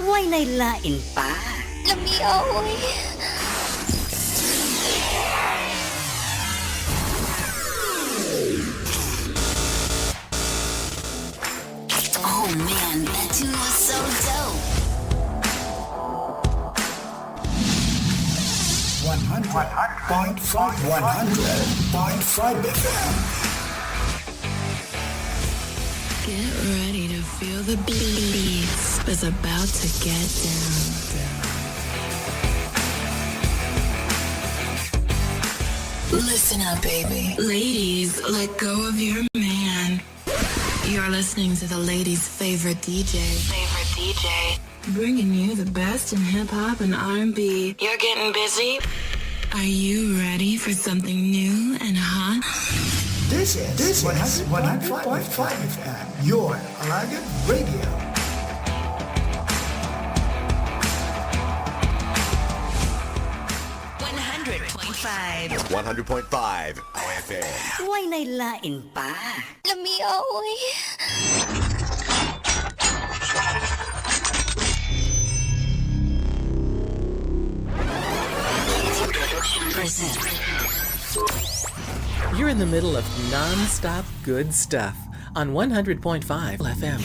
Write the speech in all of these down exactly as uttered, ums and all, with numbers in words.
Way nay lain pa. Lamia, oy. Oh man, that tune was so dope. One hundred point five, one hundred point five F M. Get ready to feel the beats. It's about to get down. Listen up, baby. Ladies, let go of your man. You're listening to the ladies' favorite D J. Favorite D J. Bringing you the best in hip hop and R and B. You're getting busy? Are you ready for something new and hot? This is, this is one hundred point five F M, your Alagan Radio. One hundred point five. One hundred point five F M. Way nay lain pa. Lamia, oy. Present. You're in the middle of non-stop good stuff on one hundred point five F M.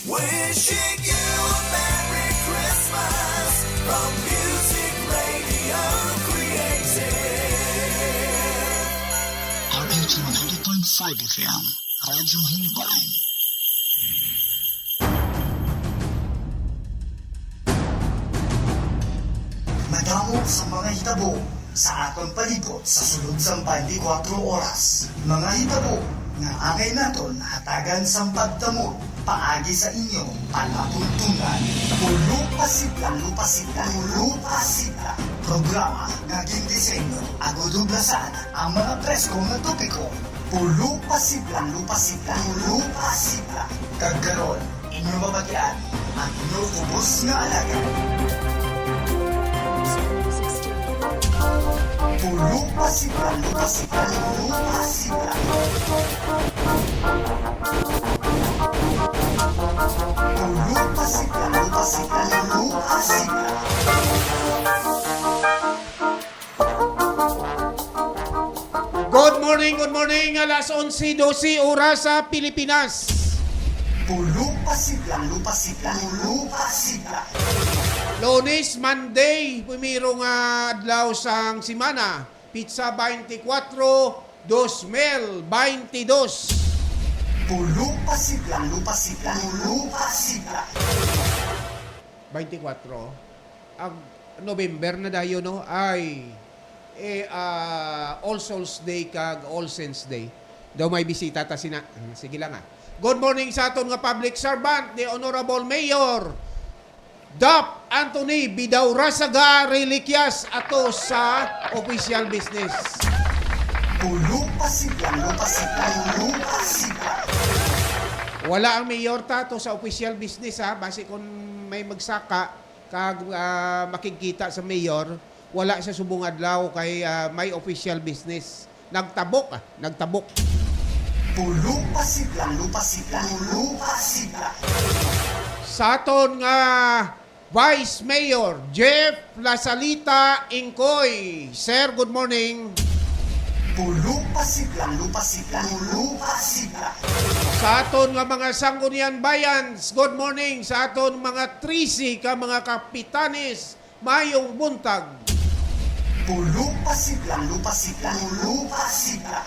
Wishing you a Merry Christmas from Music Radio Creative. R H one hundred point five F M, Radyo Himbang. Madamo sa mga hitabo sa aton palibot sa sulod sang twenty-four oras. Mga hitabo nga angay naton hatagan sang pagtamod paagi sa inyong palatuntunan. Pulo pa Sidla, Lupa Sidla, Pulo pa Sidla. Programa nga gindisenyo agud hugasan ang mga presko nga topiko. Pulo pa Sidla, Lupa Sidla, Pulo pa Sidla. Kag karon, inyo mabatian ang inyo ubos nga alagad. Pulo pa Sidla, Lupa Sidla, Pulo pa Sidla. Pulo pa Sidla, Lupa Sidla, Pulo pa Sidla. Good morning, good morning. Alas onse dose oras sa Pilipinas. Pulo pa Sidla, Lupa Sidla, Pulo pa Sidla. Lunes, Monday, primero nga adlaw sang semana, pitsa twenty-four, dos mil twenty-dos. Pulo pa Sidla, Lupa Sidla, Pulo pa Sidla. Twenty-four. Ang November na dayon, no? Ay, eh, ah, All Souls Day kag All Saints Day. Daw may bisita ta sina. Hmm, sige lang, ah. Good morning sa aton nga public servant, the Honorable Mayor Dap Anthony Bidaurasaga Reliquias, ato sa official business. Pulo pa Sidla, Lupa Sidla, Pulo pa Sidla. Wala ang mayor ta to sa official business, ha. Basi kung may magsaka, kag, ah, makigkita sa mayor, wala sa subong adlaw kay, ah, may official business. Nagtabok, ah, nagtabok. Pulo pa Sidla, Lupa Sidla, Pulo pa Sidla. Sa aton nga Vice Mayor Jeff Lasalita Ingkoy. Sir, good morning. Pulo pa Sidla, Lupa Sidla, Pulo pa Sidla. Sa aton nga mga Sangguniang Bayans, good morning. Sa aton mga trese ka mga kapitanes, mayong buntag. Pulo pa Sidla, Lupa Sidla, Pulo pa Sidla.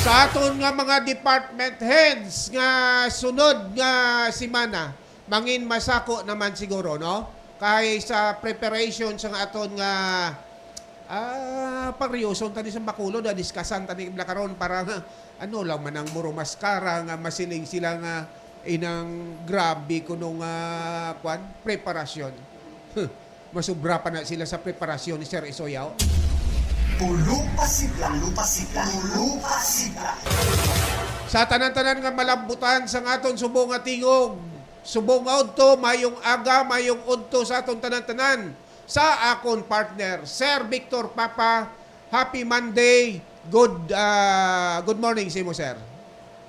Sa aton nga mga department heads nga sunod nga semana, mangin masako naman siguro, no? Kay sa preparation sa nga aton nga, ah, pariuson tani sa Bacolod, ah, diskasan tani bala karon para nga, ano lang man ang muro maskara nga masiling sila nga inang grabe kuno nga, kwan, preparasyon. Huh, masubra pa na sila sa preparasyon ni Sir Isoyaw. Pulo pa Sidla, Lupa Sidla, Pulo pa Sidla. Sa tanan-tanan nga malambutan sa aton subong nga tingog, subong nga udto, mayong aga, mayong udto sa aton tanan-tanan. Sa akon partner, Sir Victor Papa, happy Monday, Good, ah, good morning sa imo, sir.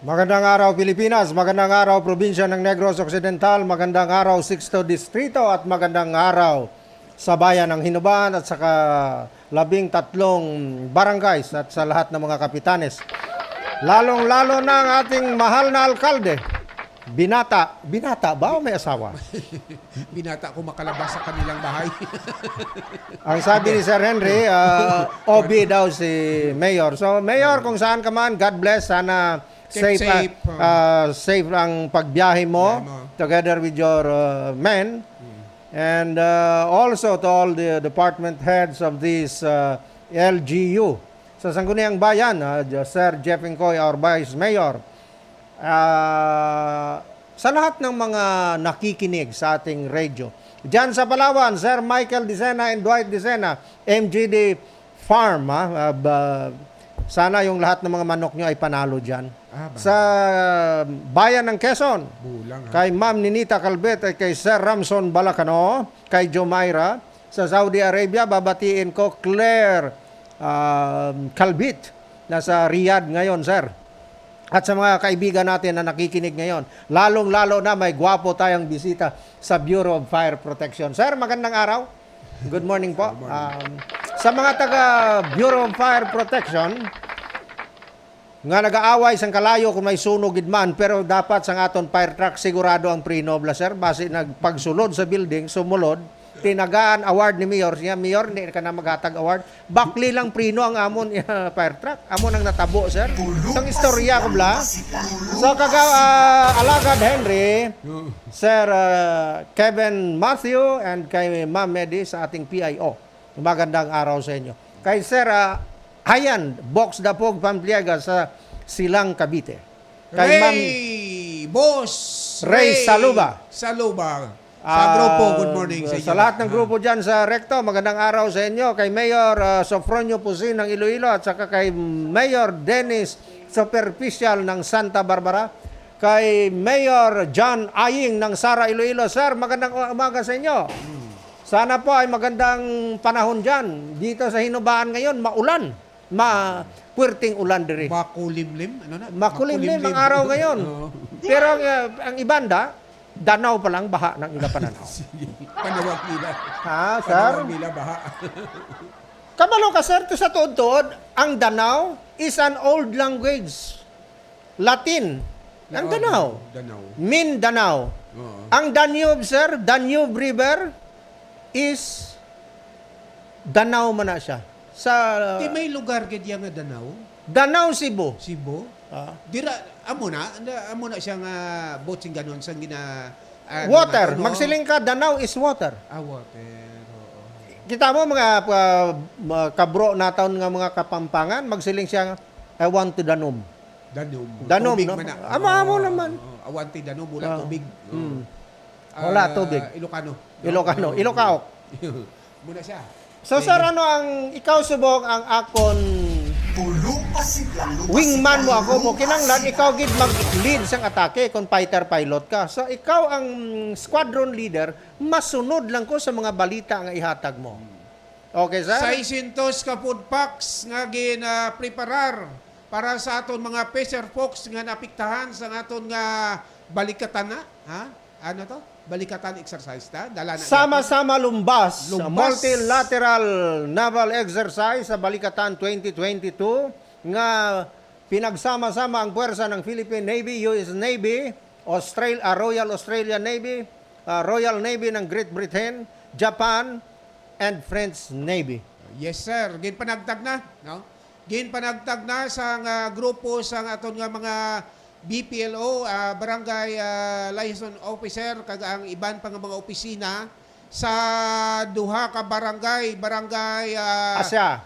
Magandang araw, Pilipinas. Magandang araw, probinsya ng Negros Occidental. Magandang araw, Sixto Distrito. At magandang araw sa bayan ng Hinoban at sa ka-, labing tatlong barangays at sa lahat ng mga kapitanes. Lalong-lalo na ang ating mahal na alkalde. Binata. Binata ba o may asawa? Binata ko makalabas sa kanilang bahay. Ang sabi ni Sir Henry, ah, O B daw si Mayor. So, Mayor, kung saan ka man, God bless. Sana Keep safe, ah, safe, oh. Ah, safe ang pagbiyahe mo Biyahe mo. Together with your, ah, men. Mm. And, ah, also to all the department heads of this, ah, L G U. Sa Sangguniang Bayan, ah, Sir Jeff Incoy, our Vice Mayor. Ah, sa lahat ng mga nakikinig sa ating radio. Diyan sa Palawan, Sir Michael Dicena and Dwight Dicena, M G D Farm, ah, ah, ba-, sana yung lahat ng mga manok nyo ay panalo diyan. Ah, ba? Sa bayan ng Quezon, Bulang, ha? Kay Ma'am Ninita Calvet at kay Sir Ramson Balacano, kay Jomaira. Sa Saudi Arabia, babatiin ko Claire, ah, Calvet, nasa Riyadh ngayon, sir. At sa mga kaibigan natin na nakikinig ngayon, lalong-lalo na may gwapo tayong bisita sa Bureau of Fire Protection. Sir, magandang araw. Good morning po. Good morning. Um, sa mga taga Bureau of Fire Protection nga nagaaway sang kalayo kung may sunog gid man, pero dapat sang aton fire truck sigurado ang preno, bla, sir. Basi nagpagsulod sa building, sumulod, tinagaan award ni Mayor. Siya, "Mayor, hindi ka na maghatag award." Bakli lang preno ang amon, fire truck. Amo nang natabo, sir. Sang istorya ko, bla. So, kagaw-, ah, Alagad Henry, Sir, ah, Kevin Matthew, and kay Ma'am Medi sa ating P I O. Magandang araw sa inyo. Kay Sir, ah, Hayan, Box Dapog Pampliega sa Silang, Cavite. Kay Ray, Ma'am Boss Ray Ray Saluba. Saluba. Sa Ah, grupo, good morning sa sa inyo. Lahat ng Ah. grupo dyan sa Recto, magandang araw sa inyo. Kay Mayor, ah, Sofronio Pusin ng Iloilo at saka kay Mayor Dennis Superficial ng Santa Barbara. Kay Mayor John Aying ng Sara, Iloilo. Sir, magandang u-, umaga sa inyo. Hmm. Sana po ay magandang panahon dyan. Dito sa Hinubaan ngayon, maulan. Ma-, puwerteng ulan diri. Makulimlim? Ano na? Makulimlim ang Makulimlim. Araw ngayon. Oo. Pero ang, uh, ang ibanda, danaw pa lang, baha ng ila pananaw. Sige. Panawag nila. Ha, sir? Panawag nila, baha. Kabalo ka, sir, to sa tuod-tuod, ang danaw is an old language. Latin. Ang Danaw. Danaw. Mindanao. Oo. Ang Danube, sir, Danube River is Danaw man na siya. Sa Di may lugar gid iya nga Danaw? Danaw, Cebu. Cebu? Ah. Dira, amo na, na, amo na siya nga botsingganon sang gina-, ah, Water. Ano? Magsiling ka, Danaw is water. Ah, water. Oo. Kita mo, mga, ah, mga kabro naton nga mga Kapampangan, magsiling siya, "I want to Danube." Danube. Danube, Tubig no? Man na. Amo, amo Oo, naman. Oo. Awanti Danube, wala Ah. Tubig. Oo. Hmm. Wala Ah, tubig. Ilocano. Ilocano. Oo. Ilocaok. Muna siya. So, Sige. Sir, ano ang, ikaw subong ang akon Tulog pa sila. Wingman mo ako, mo kinanglan, ikaw gid mag-lead sang atake kung fighter pilot ka. So, ikaw ang squadron leader, masunod lang ko sa mga balita nga ihatag mo. Hmm. Okay, sir? Seiscientos ka food packs nga gin, ah, preparar para sa aton mga fisher folks nga naapektahan sa aton nga Balikatan na, ha? Ano to? Balikatan exercise ta? Dala na Sama-sama lumbas sa Lumbas. Multilateral Naval Exercise sa Balikatan twenty twenty-two nga pinagsama-sama ang puwersa ng Philippine Navy, U S Navy, Austral-, ah, Royal Australian Navy, ah, Royal Navy ng Great Britain, Japan, and French Navy. Yes, sir. Ginpanagtag na, no? Ginpanagtag na sang, ah, grupo sang aton nga mga B P L O, ah, barangay, ah, liaison officer, kag ang iban pa nga mga opisina sa duha ka barangay, barangay, ah, Asya.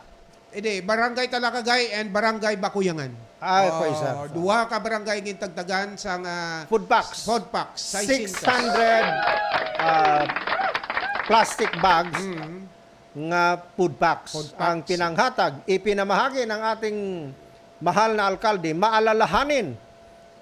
Hindi, Barangay Talakagay and Barangay Bakuyangan. Ah, okay, sir. Oh, duha ka barangay gintagtagan sang, ah, Food packs. Food packs, Six hundred, ah, plastic bags Mm. nga food packs Food ang packs. Pinanghatag. Ipinamahagi ng ating mahal na alkalde, maalalahanin.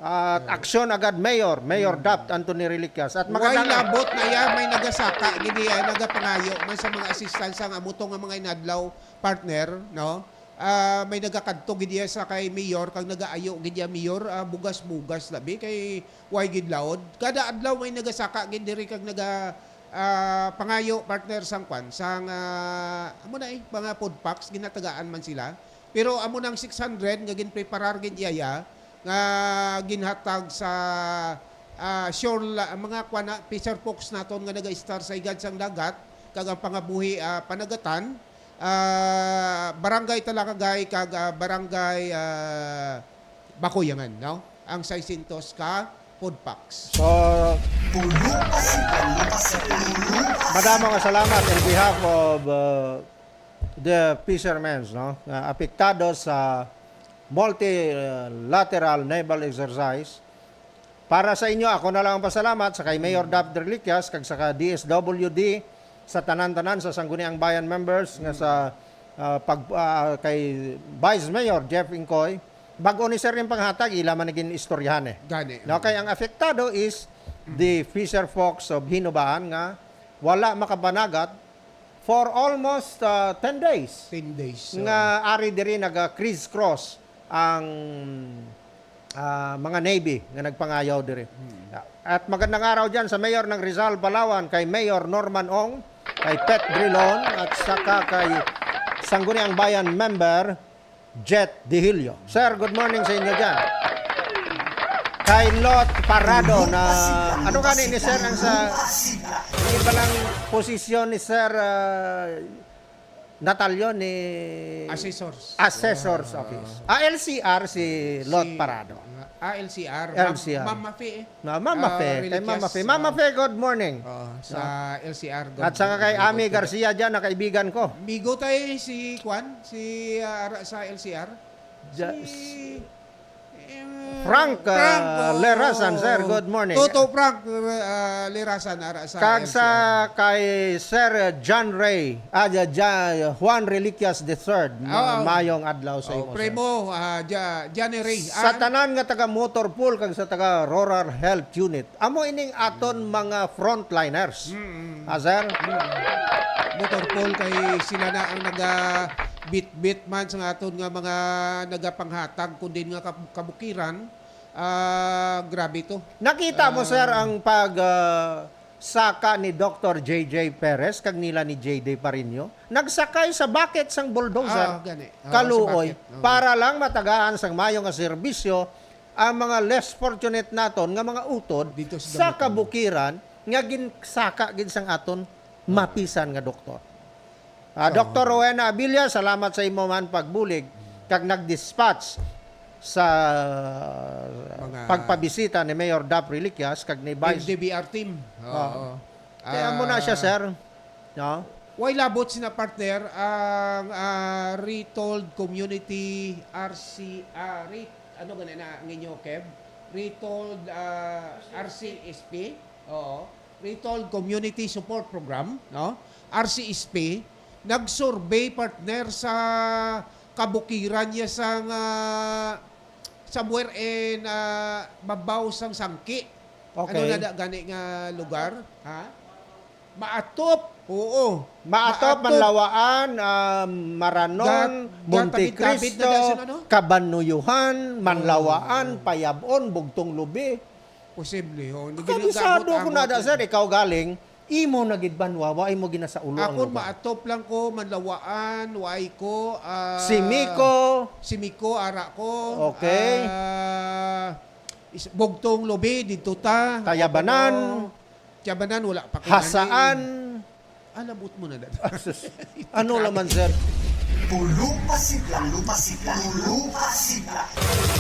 At Mm. aksyon agad, Mayor, Mayor Mm. Dapt Anthony Reliquias. At Way magandang labot na yan, may nagasaka, gini, ah, nagapangayo man sa mga assistance ang amo to nga mga inadlaw, partner, no? Ah, may nagakadto gid iya sa kay Mayor, kag nagaayo gid iya, "Mayor, ah, bugas-bugas labi kay way gid laod." Kada adlaw may nagasaka gid diri kag naga, ah, pangayo, partner, sang kwan, sang, ah, amo na, eh, mga food packs, ginatagaan man sila. Pero amo nang six hundred nga ginpreparar gid iya, iya, nga ginhatag sa, ah, sure la, mga kwan na, fisher folks naton nga nagaistar sa higad sang dagat, kag ang pangabuhi, ah, panagatan, ah, Barangay Talakagay kag, ah, Barangay, ah, Bakuyangan, no? Ang seiscientos ka food packs. So, madamo nga salamat in behalf of, uh, the fishermen, no, nga apektado sa multilateral naval exercise. Para sa inyo, ako na lang ang pasalamat sa kay Mayor Dap Reliquias kag sa ka D S W D, sa tanan-tanan sa Sangguniang Bayan members nga sa, ah, pag, ah, kay Vice Mayor Jeff Ingcoy. Bag-o ni sir yung panghatag, ila man naging istoryahan, eh. Gani, No, oo. Kay ang apektado is the fisher folks of Hinubaan nga wala makapanagat for almost, ah, ten days. Ten days, so. Nga ari diri naga-crisscross ang, ah, mga Navy nga nagpangayaw diri. Hmm. At magandang araw dyan sa Mayor ng Rizal, Palawan, kay Mayor Norman Ong, kay Pet Drilon, at saka kay Sangguniang Bayan member Jet Dihilio. Sir, good morning sa inyo dyan. Kay Lot Parado na, ano gani ni sir ang sa, hindi ba lang posisyon ni sir, ah, Natalyon ni Assessors. Assessor's Ah. Office. Ah, L C R si Lot Si, Parado. ah, L C R. L C R. Ma'am, Ma'am Mafe, eh. Na, Ma'am Ah, Mafe. Kay Ma'am Reliquias, Mafe. Ma'am ah. Mafe, good morning. Oh, sa Ah. L C R, good At saka kay morning, Ami good Garcia dyan, na kaibigan ko. Migo tayo si Kwan, si, ah, ara sa L C R. Ja- Si, eh, Frank, ah, Frank, oh, Lerasan, sir. Good morning. Toto Frank, ah, Lerasan, ara sa Kag sa L C R. Kay Sir John Ray, ah, Ja-, Ja-, Juan Reliquias the third, ma-, Oh. mayong adlaw sa Oh, imo, sir. Primo, ah, Ja-, Johnny Ray. Sa Ah, tanan nga taga Motor Pool kag sa taga Rural Health Unit, amo ining aton mga frontliners. Mm. Ah, sir? Mm. Motor Pool kay sila na ang naga bitbit man sa aton nga mga nagapanghatag kun din nga kab-, kabukiran. Ah, grabe to. Nakita mo, Ah. sir, ang pag, ah, saka ni Doktor J J Perez kag nila ni J D Parinyo? Nagsakay sa bakit sang bulldozer. Ah, gani. Ah, Kaluoy, sa bakit. Oo. Para lang matagaan sang mayo nga serbisyo ang mga less fortunate naton nga mga utod Dito sa sa Damutan. kabukiran nga ginsaka gid sang aton mapisan nga doktor. Ah, Oo. Doktor Rowena Abilia, salamat sa imo man pagbulig kag nag-dispatch sa Mga pagpabisita ni Mayor Dap Reliquias kag ni Vice. M D B R team. Oo. Oo. Kaya mo na siya, Ah, sir. No? Way labot sina partner ang, ah, Retold Community R C, ah, Re-, ano gani na ang inyo, Kev? Retold, ah, R C S P? Oo. Retold Community Support Program, no? R C S P, nag-survey, partner, sa kabukiran niya sang, ah, somewhere in, ah, babaw sang Sangki. Ano Okay. na da gani nga lugar? Ha? Maatop. Oo. Maatop, Maatop. Manlawaan, ah, Maranon, Gat-, Monte gatapid-tapid na Cristo, dyan sila, no? Kabanuyuhan, Manlawaan, Oo. Payabon, Bugtong Lubi. Posible, oh. Hindi Kabisado ginagamot ko na ang da, hotel. sir. Ikaw galing, imo na gid banwa, wa imo ginasaulo ang Ako, lugar. Maatop lang ko, Manlawaan, Waiko, ah, Simico. Simico, ara ko. Okay. Ah, is-, Bugtong Lubi, dito ta. Tayabanan. Oo. Tayabanan, wala pa ko Hasaan. nani. Ah, labot mo na, dad. Ah, sus. Ano naman, sir? Tulupa sigla, lupa sigla, tulupa sigla.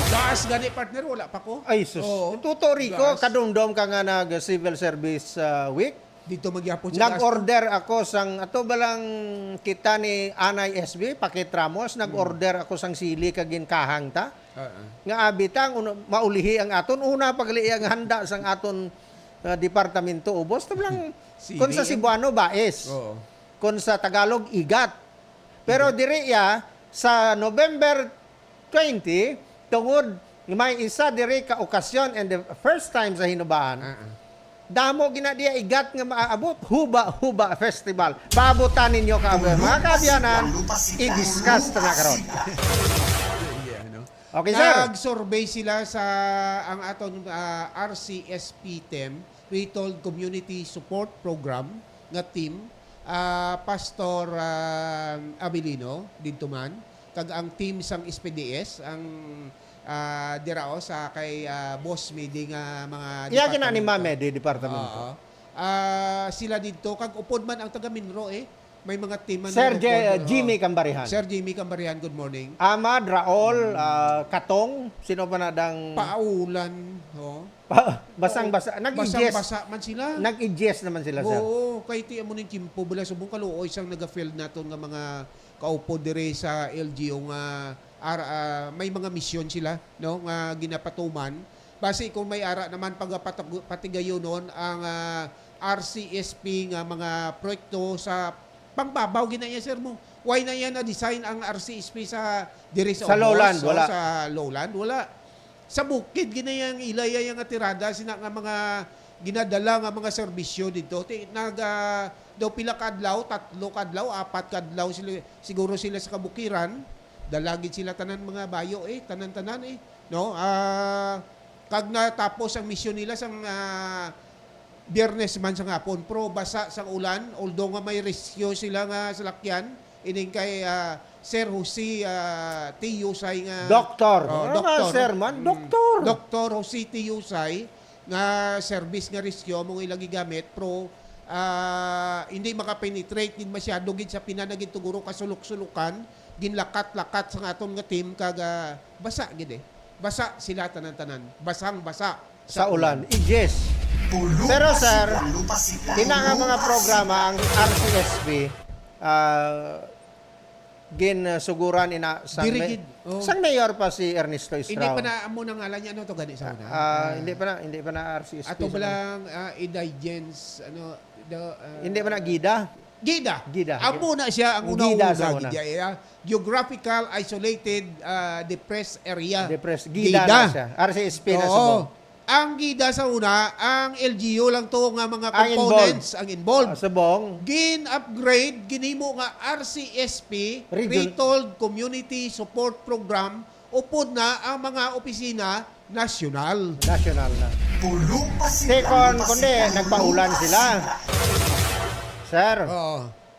Taas gani, partner, wala pa ko. Ay, sus. Oo. Tuto, Rico, Taas. kadumdom ka nga nag-civil service, ah, week. Dito magyapon sa Nag-order ako sang, ato ba lang kita ni Anay S B, Pakit Ramos, nag-order ako sang sili kag ginkahang ta. Oo. Nga abitang, uno, maulihi ang aton. Una, paglihi ang handa sang aton, ah, departamento, ubos. Ito lang, Sili kung sa ang Cebuano, bais. Oo. Kung sa Tagalog, igat. Pero Igat. diri ya, sa November twenty, tungod may isa diri ka okasyon and the first time sa Hinubaan, Ah, ah. Damo gina diya igat nga maaabot. Huba Huba Festival. Paabutan ninyo, ka mga kaabyanan. I-discuss ta na karon. Yeah, no? Okay, sir. Nag-survey sila sa ang aton, ah, R C S P team, Retold Community Support Program nga team, ah, Pastor, ah, Abilino didto man, kag ang team sang S P D S, ang, ah, dira, oh, sa kay, ah, Boss Midi nga mga Iya gina ni departamento. Mame di departamento. Oo. Ah, sila didto, kag upod man ang taga Minro, eh. May mga team man Sir nga J-, upod, Jimmy oo. Cambarihan. Sir Jimmy Cambarihan, good morning. Amad, Raol, Mm. ah, Katong, sino pa na dang Paulan, oh. Pa-, basang-basa. Oo. Nag-i-G S. Basang-basa man sila. Nag-i-G S naman sila, sir. Oo, kay ti amo ning tiyempo, bala subong kaluoy sang naga-field naton nga mga kaupod diri sa L G U nga ar-, ah, may mga misyon sila, no, nga ginapatuman. Basi kung may ara naman pagapatag-, patigayonon ang, ah, R C S P nga mga proyekto sa pangbabaw, gina iya, sir, mo. Why na iya na-design ang R C S P sa, diri sa Sa Ubos, lowland, so, wala. Sa lowland? Wala. Sa bukid, gina iya ang ila iya nga tirada, sina nga mga ginadala nga mga serbisyo dito. Ti-, nag, ah, daw pila ka adlaw, tatlo ka adlaw, apat ka adlaw sila, siguro sila sa kabukiran. Dala gid sila tanan mga bayo, eh, tanan-tanan, eh, no? Ah, kag natapos ang misyon nila sang, ah, Biyernes man sa hapon, pero basa sang ulan, although nga may rescue sila nga salakyan, ining kay, ah, Sir Jose, ah, T. Yusay nga Doktor. Oh, Ah, doktor. sir man, Mm. doktor. Doktor Jose T. Yusay nga service nga rescue among ilang gigamit, pero, ah, hindi makapenetrate gid masyado gid sa pina na gid tuguro kasulok-sulukan, ginlakat-lakat sa aton nga team, kag, ah, basa gid eh. Basa sila tanan-tanan. Basang-basa. Sa ulan. I-G S. Pero, sir, ina nga mga programa ang R C S P, ah, ginsuguran ina sang Diri may-, gid. Oh. sang mayor pa si Ernesto Hindi Estrao. pa na amo na ngalan niya, ano to gani sa una? Ah, Ah. hindi pa na, hindi pa na R C S P Ato sa ba lang, ah, indigence, ano, the, ah, Hindi pa na Gida? Gida. Gida. Amo na siya ang Ang una-una, Gida sa una. Gida, eh, ah, geographical isolated, ah, depressed area. Depressed. Gida Gida. na siya. R C S P na Oo. subong. Ang Gida sa una, ang L G U lang to nga mga Ang involved. components ang involved. Ah, subong. Gin-upgrade, ginhimo nga R C S P, Region. Retold Community Support Program, upod na ang mga opisina nasyonal. Nasyonal na. Pulong pa Di, sila, kon-, pulong pa kundi, sila, nagpaulan pulong pa sila. sila. Sir, Oo.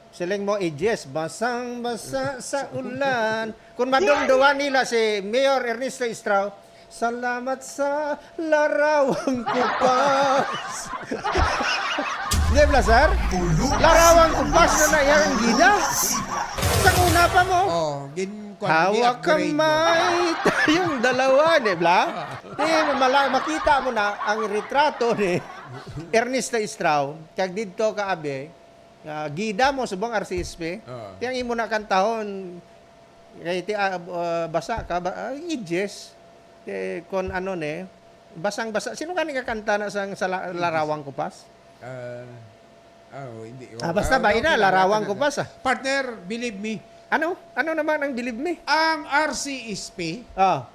siling mo, "Ijes, basang-basa sa ulan." Kung madumduman nila si Mayor Ernesto Estrao, "Salamat sa larawang kupas." Di ba, sir? Pulong pa Larawang sila, kupas na pulong na iyang pa gida. sila. Sa una pa mo. Oh, gin-, kwan, Hawak gin-upgrade mo. kamay, tayong dalawa, di ba? Ah. Di, mala-, makita mo na ang retrato ni Ernesto Estrao, kag didto ka, abi, ah, Gida mo, subong R C S P. Oo. Ti ang imo na kantahon, kay ti, ah, ah, basa ka, ba, ah, Ijes. Ti, kon ano ni, basang-basa. Sino gani ka kanta na sang sa la-, Larawang Kupas? Ah, ah, oh, hindi. Ah, Oh, basta ah, ba, okay ina, lang, Larawang okay lang. Kupas, ah. Partner, believe me. Ano? Ano naman ang believe me? Ang R C S P, Ah.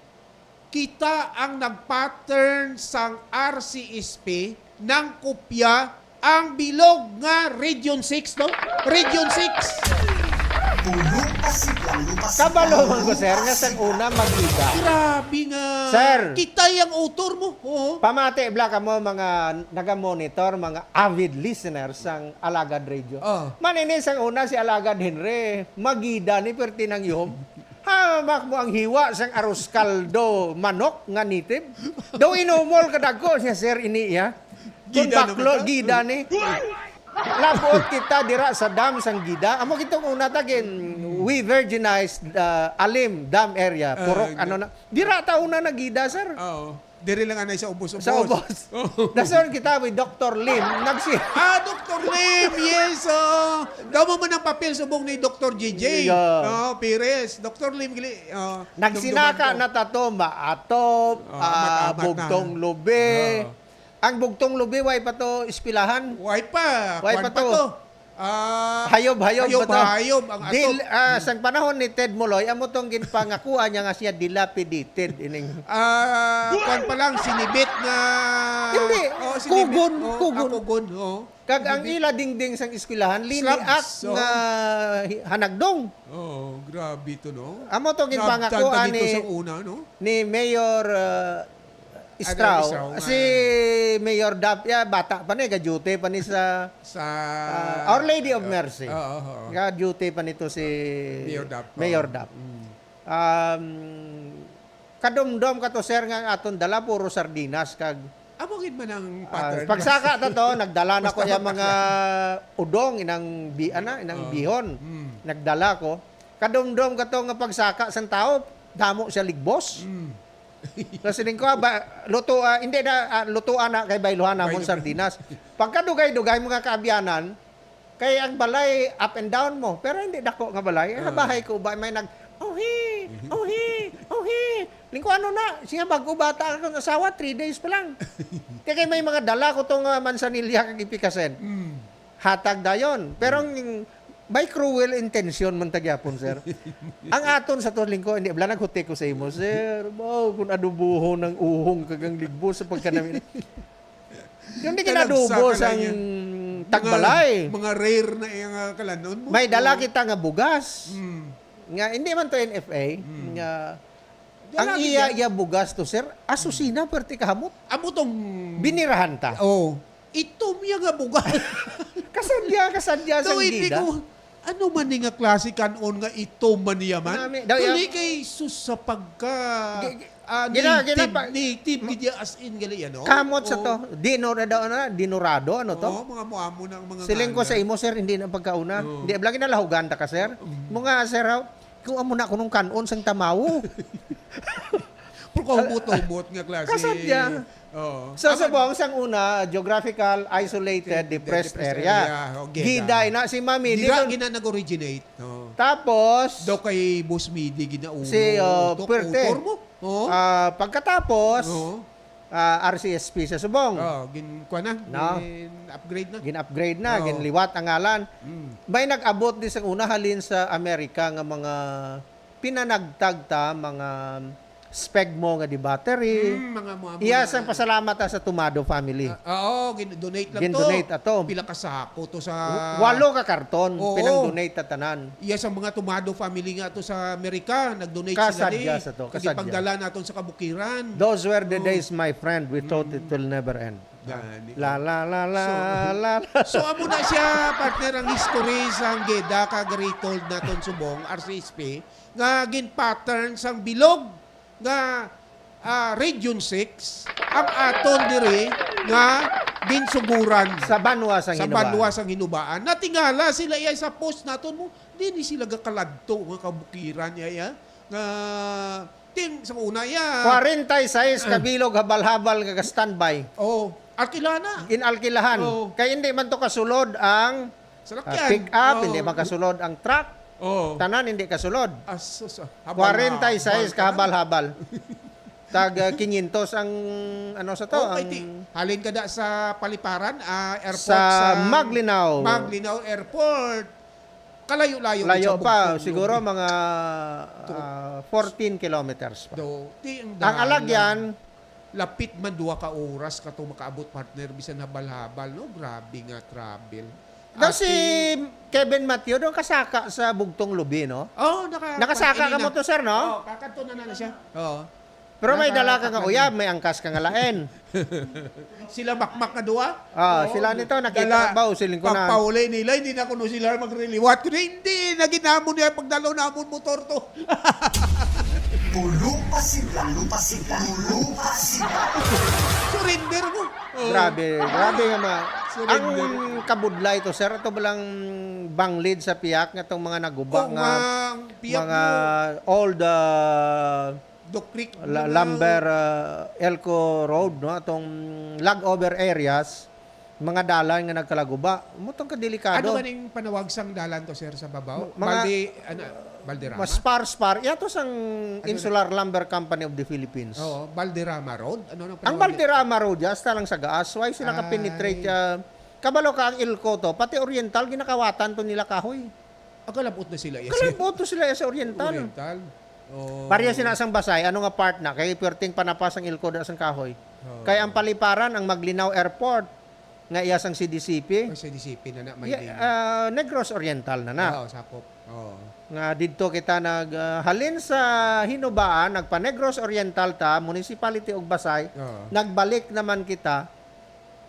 kita ang nag-pattern sang R C S P nang kopya ang bilog nga Region six, no? Region six. Pulong pa sila, lupa sila, Kabalo man ko, sir, nga sang una magkita. Grabe nga. Sir. Kita yang author mo. Oo. Pamati, bla, kamo mga naga-monitor, mga avid listeners sang Alagad Radio. Oh. Manini sang una si Alagad Henry, magida ni perti nang yuhom. Hamak mo ang hiwa sang arroz caldo manok nga native. Daw inumol ka dagko siya, sir, ini iya. Kung Gida baklo, naman ka. gida ni. Labot kita dira sa dam sang Gida. Amo kitong una ta gin, we virginized, uh, Alim Dam area. Ah, Purok, ano na. Dira ta una nagida, sir. Oo. Diri lang anay sa ubos-ubos. Sa ubos. Oo. Dason kita with Doktor Lim. Nagsi- Ah, Doktor Lim, yes, oh. Damo man ang papel subong ni Doktor J J. Yeah. Oh, Perez. Doktor Lim, gili. Oh, Nagsinaka dumduman ko. na tato, maatop, Oh, ah, amat-amat na. bugtong lubi. Oh. Ang bugtong lubi, way pa to ispilahan? Way pa. Way Kwan pa pa to. to. Ah, Hayob, hayob ba to? Hayob, hayob ang ato. Dil-, ah, sang panahon ni Ted Moloy, amo tong ginpangakuan niya nga siya dilapidated ining Ah, kuwan pa lang, sinibit nga Hindi, Oh, sinibit. Kugon, Oh, kugon. Ah, kugon, oh. Kag ang Sinibit. Ila dingding sang eskwelahan, liniak Slabs, oh. Nga hi-, hanagdong. Oh, grabe to, no? Amo to Nabtad ginpangakuan pa dito ni, sa una, no? Ni Mayor, ah, Ano, Estrao. Estrao nga. Si Mayor Dap, ya, bata pa ni, ga-duty pa ni sa Sa ah, Our Lady of Mercy. Oo, oo. Ga-duty pa nito si Mayor Dap, Mayor oo. Dap. Mm. Um, kadumdom ka to, sir, nga ang aton dala puro sardinas kag Amo gid man ang ah, pattern. Pagsaka ta to, nagdala na ko Basta yung mga udong, inang bi-, ana, inang Oo. Bihon. Mm. Nagdala ko. Kadumdom ka to nga pagsaka sang tao, damo siya ligbos. Mm. Kasi din ko, ah, ba, luto, ah, hindi na, ah, lutuan na kay bayluhan namon Bayluhan. Sardinas. Pagkadugay-dugay, mga kaabyanan, kay ang balay up and down mo, pero hindi dako nga balay. Ang Ah. Bahay ko ba may nag, "Ohi, Mhm. Ohi, Ohi." Lingko, ano na, siya bago bata ang asawa, three days pa lang. Kaya kay may mga dala ko tong, ah, mansanilya kag ipikasen. Mm. Hatag dayon. Pero ang may cruel intention man ta gyapon, sir. Ang aton sa to, Lingko, hindi, bala, naghuti ko sa imo, sir. Wow, kung adubuhon ng uhong kagang ligbos sa pagkanami. Yung di Talagsa kinadubo ka lang sang yan. Mga, tagbalay. Mga rare na yung, ah, kalanon mo. May dala Oo. Kita nga bugas. Mm. Nga, hindi man to N F A. Mm. Nga, Dala ang gid iya, yan. Iya bugas to, sir, asusina, Mm. Pwerte kahamot. Amo tong Binirahan ta. Oo. Itom iya nga bugas. Kasadya, kasadya sang hindi gida. Ko, ano man ni nga klase kanon nga itom man niya man? Nami, daw Tuloy yan. Kay sus sa pagka, Gi-, gi-, ah, gina-, native, gina-, pa-, native ma-, gid ya as in gali, ano? Kamot sa Oo. To. Dinura daw, ano, dinurado, ano to? Oo, mga muamo na ang mga Siling ko nga sa na. Imo, sir, hindi na pagkauna. Oo. Hindi, lagi na lahugan ta ka, sir. Mm. Mo nga, sir, ha? Kuha mo na kunong kanon sang tamawo. Pero kahumot-humot nga klase. Kasadya. Oo. So, Amo, Subong, sang una, geographical, isolated, the depressed depressed area. Area. Okay, Giday na. Na si Mami, Dira dito gina nag-originate. Oo. Tapos, Daw kay Boss Midi ginauna. Si, oh, Tok-, Perte. Author mo? Oo. Ah, pagkatapos, Oo. Ah, R C S P sa Subong. Oh, gin-, kuha na, No? gin-upgrade na. Gin-upgrade na, Oo. Ginliwat ang ngalan. Mm. May nag-abot di sa una halin sa Amerika nga mga pinanagtag ta, mga spegmo nga di battery. Mm, mga muamo Iya na. Sang pasalamat ta sa Tumado family. Ah, oo, gin-donate lang to. Gin-donate ato. Pila ka sako to sa W-, walo ka karton, Oo. Pinang-donate ta tanan. Iya sang mga Tumado family nga to sa Amerika, nag-donate sila Kasadya di. Sa to, Kag kasadya. Ipangdala naton sa kabukiran. Those were the Mm. days, my friend. We thought Mm. it will never end. Gani. La, la, la, la, So, la, la. so, amo na siya, partner, ang history sang GEDA kag retold naton Subong, R C S P, nga gin-pattern sang bilog nga, ah, Region six, ang aton diri nga ginsuguran Sa banwa sang sa Hinubaan. Banwa sang Hinubaan. Natingala sila iya sa post naton mo, di ni sila gakaladto nga kabukiran iya, iya, nga ting sa una iya. Kwarenta y seis Ah. kabilog habal-habal nga ga-standby. Oh, alkilana. Inalkilahan. Oh. Kay hindi man to kasulod ang Salakyan. Ah, pick up, Oo. Hindi makasulod ang truck. Oo. Tanan hindi kasulod. Asus, ah, habal-habal Kwarenta y seis ka na. Kahabal-habal. Tag, ah, quinientos ang, ano sa to, Okay, ang ti-, halin ka da sa Paliparan, ah, airport Sa sa Maglinaw. Maglinaw Airport. Kalayo-layo Layo sa pa, bugtong siguro lubi. Mga, To- ah, fourteen kilometers pa. Do, ti ang Ang dalan alagyan, lang. Lapit man duha ka oras ka to makaabot, partner, bisan habal-habal, no? Grabe nga travel. Daw si Ate Kevin Mateo, daw kasaka sa Bugtong Lubi, no? Oh, naka-, Nakasaka ka kanina. Mo to, sir, no? Oh, kakadto na na siya. Oo. Pero may dala ka nga Nakakakadto. Uyab, may angkas ka nga lain. Sila makmak nga duha? Ah, Oo. Sila nito, nakita Dala, ba, o siling ko na. Pagpauli nila, hindi na kuno sila magriliwat. Kundi hindi, naginamon niya, pagdalo namon motor to. Tulo pa sila, tulo pa sila, tulo pa sila. Surrender mo. Oh. Grabe, grabe nga ma-, Surrender. Ang kabudlay to, sir, ato balang banglid sa piyak nga tong mga naguba Oo nga nga, ang piyak mga mo. Old, ah, Duck Creek, la-, mga lumber, ah, Elco Road, no? Atong lagover areas. Mga dalan nga nagkalaguba. Mo tong kadelikado. Ano man ang panawag sang dalan to, sir, sa babaw? M-, mga Balde-, ano, Balderrama? Mas par-, spar. Iya to sang Ano na? Insular Lumber Company of the Philippines. Oo, Balderrama Road? Ano nang Ang panawag niya? Balderrama Road, ya, hasta lang sa gaas. Why sila ka-penetrate, Ay. Ah, Kabalo ka ang Ilco to, pati Oriental, ginakawatan to nila kahoy. Ah, kalabot na sila, yes. Kalabot to sila sa Oriental. Oriental. Oh. Pareha sila sang Basay, ano nga part na? Kay perting panapas ang Ilco da sang kahoy. Oh. Kay ang Paliparan, ang Maglinaw Airport, nga iya sang C D C P. Ay, C D C P na na, may Yeah, name. ah, Negros Oriental na na. Ah, oh, sakop. Oh. Nga didto kita nag, ah, halin sa Hinubaan, nagpa Negros Oriental ta, municipality og Basay, Oo. nagbalik naman kita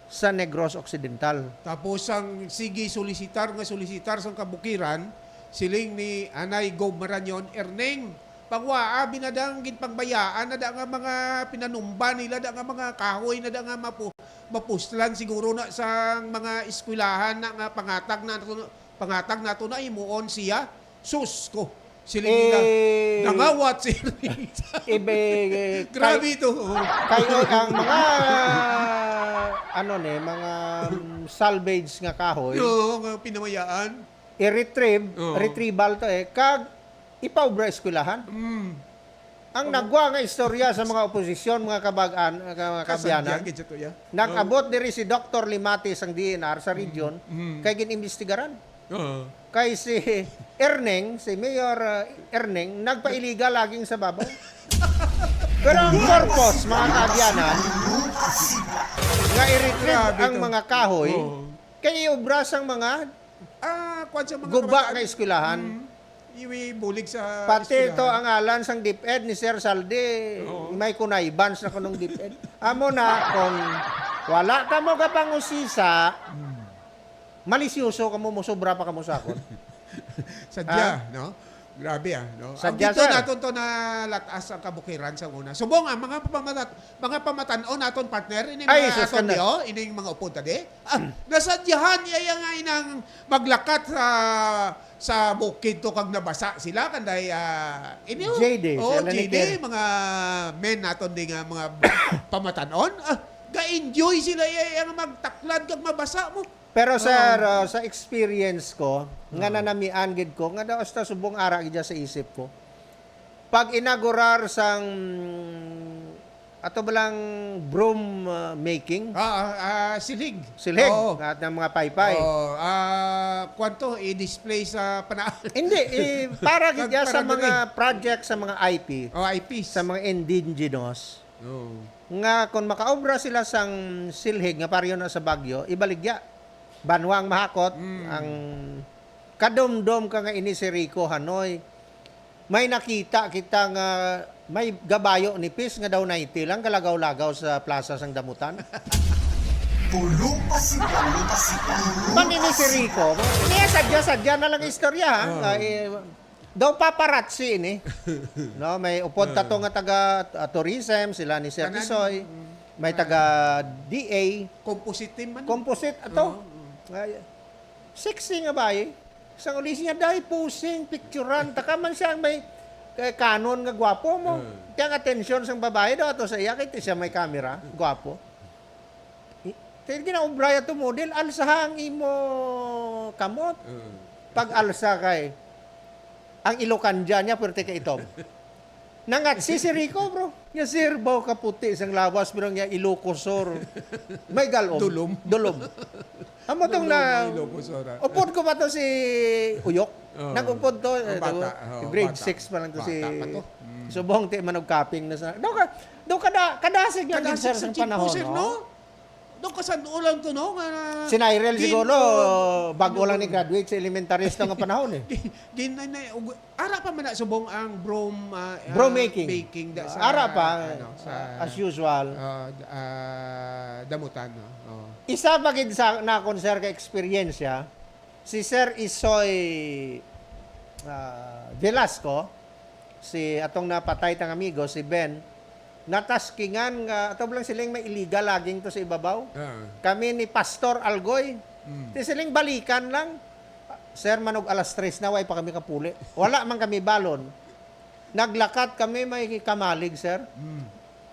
sa Negros Occidental. Tapos ang sige solicitar nga solicitar sang kabukiran, siling ni Anay Gob Marañon, Erneng, pangwaa binadang ginpangbayaan na da nga mga pinanumba nila, da nga mga kahoy na da nga mapu-, mapuslan siguro na sa mga eskwelahan na nga pangatag na pangatag nato na himuon siya. Sus ko. Sila nila. Eh, Nangawat si Erneng. Ibe, eh, Grabe kay, ito. Oh. Kay, oh, ang mga, ano ni, mga, mm, salvage nga kahoy, Oo, nga pinamayaan. i-retrieve, Oo. retrieval to eh, kag ipaubra eskwelahan. Mm. Ang Opo. nagwa nga istorya sa mga oposisyon, mga kabag-an, mga Kasadya kaabyanan, gid sa tuya. nag-abot Oo. diri si Doktor Limati sang D N R sa Mm. region, Mm. kay gin-imbestigaran. Oo. Kay si Erneng, si Mayor, uh, Erneng, nagpa-illegal laging sa babaw. Pero ang purpose, mga kaabyanan, nga i-retrieve Grabe ang to. mga kahoy, Oo. kay iubra sang mga Ah, kwan sa mga guba kabataan. nga eskwelahan. Mm. Iwi bulig sa Pati eskwelahan. ito ang alan sang DepEd ni Sir Saldi, Oo. may connivance na kunong DepEd. Amo na, kung wala ka mo kapangusisa, Mm. malisyoso ka mo, musobra pa ka mo sa akon. Sadya, Ha? no? Grabe, ah, no? Sadya, Ang dito sir. naton to na latas ang kabukiran sa una. Subong, ang mga pamatat-, mga pamatan-on naton, partner, ining Ay, mga sus, aton kanda. di, oh, ining mga upod tadi. Ah, nasadyahan niya yang nga inang maglakat sa, sa bukid to kag nabasa sila, kanday, ah, inyo? J D, Oh, sila ni J D, Ker. mga men naton di nga mga pamatan-on. Ah, ga-enjoy sila iya, iya nga magtaklad kag mabasa mo. Pero, sir, Oo. uh, sa experience ko, nga Oo. nanamian gid ko, nga daw hasta subong ara gid sa isip ko. Pag inaugurar sang ato ba lang broom, uh, making? Ah, ah, ah, silig. Silig, Oo. at ng mga paypay. Oo, ah, kwanto, i-display sa panahon. Hindi, eh, para gid Nagpara sa na mga rin. project sa mga I P, Oh, I Ps. sa mga indigenous. Oo. Nga kung makaobra sila sang silhig nga pareho na sa Baguio, ibaligya. Banwa ang mahakot, Mm. ang kadumdom ka nga ini si Rico Hanoy. May nakita kita nga may gabayo ni Pis nga daw ninety lang kalagaw-lagaw sa plaza sang Damutan. Pulong pasipan, pasipan. Man ini si Rico. Niya sadya-sadya na lang istorya, ha? Oo. Nga, eh, Daw paparazzi ini. No, may upod Ah. tato nga taga, ah, tourism, sila ni Sir Tanan. Tisoy. Mm. May Ah. taga D A. Composite team man. Composite ato. Oo, oo. Ay, sexy nga bayi. Sang ulis niya, dahil posing, picturean. Taka man siya ang may, eh, kanon nga gwapo mo. Ah. Kaya ang atensyon sang babae daw ato sa iya, kay siya may camera, gwapo. I-, kaya ginaobra ya to model, alsa ang imo kamot. Mm. Pag alsa kay, ang Ilocanja niya, pwerte kay itom. Nangatsi si Rico, bro. Nga, "Sir, baw kaputi sang lawas, pero nga Ilocosur." May galom. Dulom. Dulom. Amo tong Dulom na, ang Ilocosur, ah. upod ko pa to si Uyok. Oo. Nag-upod to, Ang eh, bata, to, oo, grade bata. six pa lang to si Bata pa to. Mm. Subong, ti, manugkaping na sa, daw ka, daw kada, kadasig lang Kadasig gid, sir, sa sa tipo, panahon, sir, no? no? Daw kasan-o lang to, no? Nga Sinirel gin-, siguro, bago lang ni graduate sa elementarista nga panahon, eh. Gin-, gin-, na, na, ug-, ara pa man na subong ang broom, ah, ah, Broom making. making da sa, Ara pa, ano, sa, as usual. ah, d-, ah, Damutan, no? Oh. Isa pa gid sa nakon, sir, ka eksperyensya, si Sir Isoy, ah, Velasco, si atong napatay tang amigo, si Ben, nataskingan nga, ato lang siling may illegal logging to sa ibabaw. Ah. Kami ni Pastor Algoy, Mm. ti siling balikan lang. "Sir, manog alas tres na, way pa kami kapuli." Wala man kami balon. Naglakat kami, may kamalig, sir. Mm.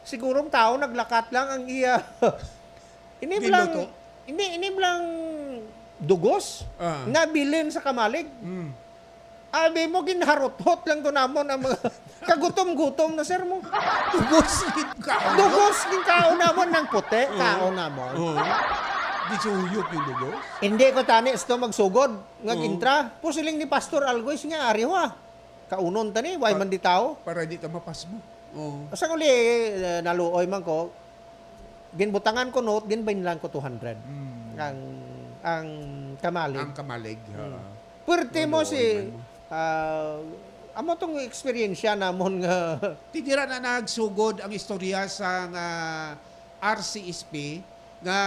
Sigurong tao, naglakat lang ang iya. Ini Ginluto? lang, ini, ini lang dugos Ah. nabilin sa kamalig. Mm. Abi mo, ginharuthot lang to namon ang mga kagutom-gutom na, sir, mo. Dugos gid kaon. Dugos gid kaon namon, nang puti, Oo. kaon namon. Oo. Gisuyop yung lugos? Hindi ko tani ito magsugod nga Oo. gintra. Pusiling ni Pastor Algoy nga ari wa. Kaunon tani, way Pa- man di tao. Para di ka mapasmo. Oo. Sa uli, eh, naluoy man ko, ginbutangan ko note, ginbainlan ko two hundred. Mm. Ang, ang kamalig. Ang kamalig, ha. Mm. Puwerte mo Naluoy si, man mo. ah, amo tong eksperyensya namon nga Ti dira na nagsugod ang istorya sa nga R C S P nga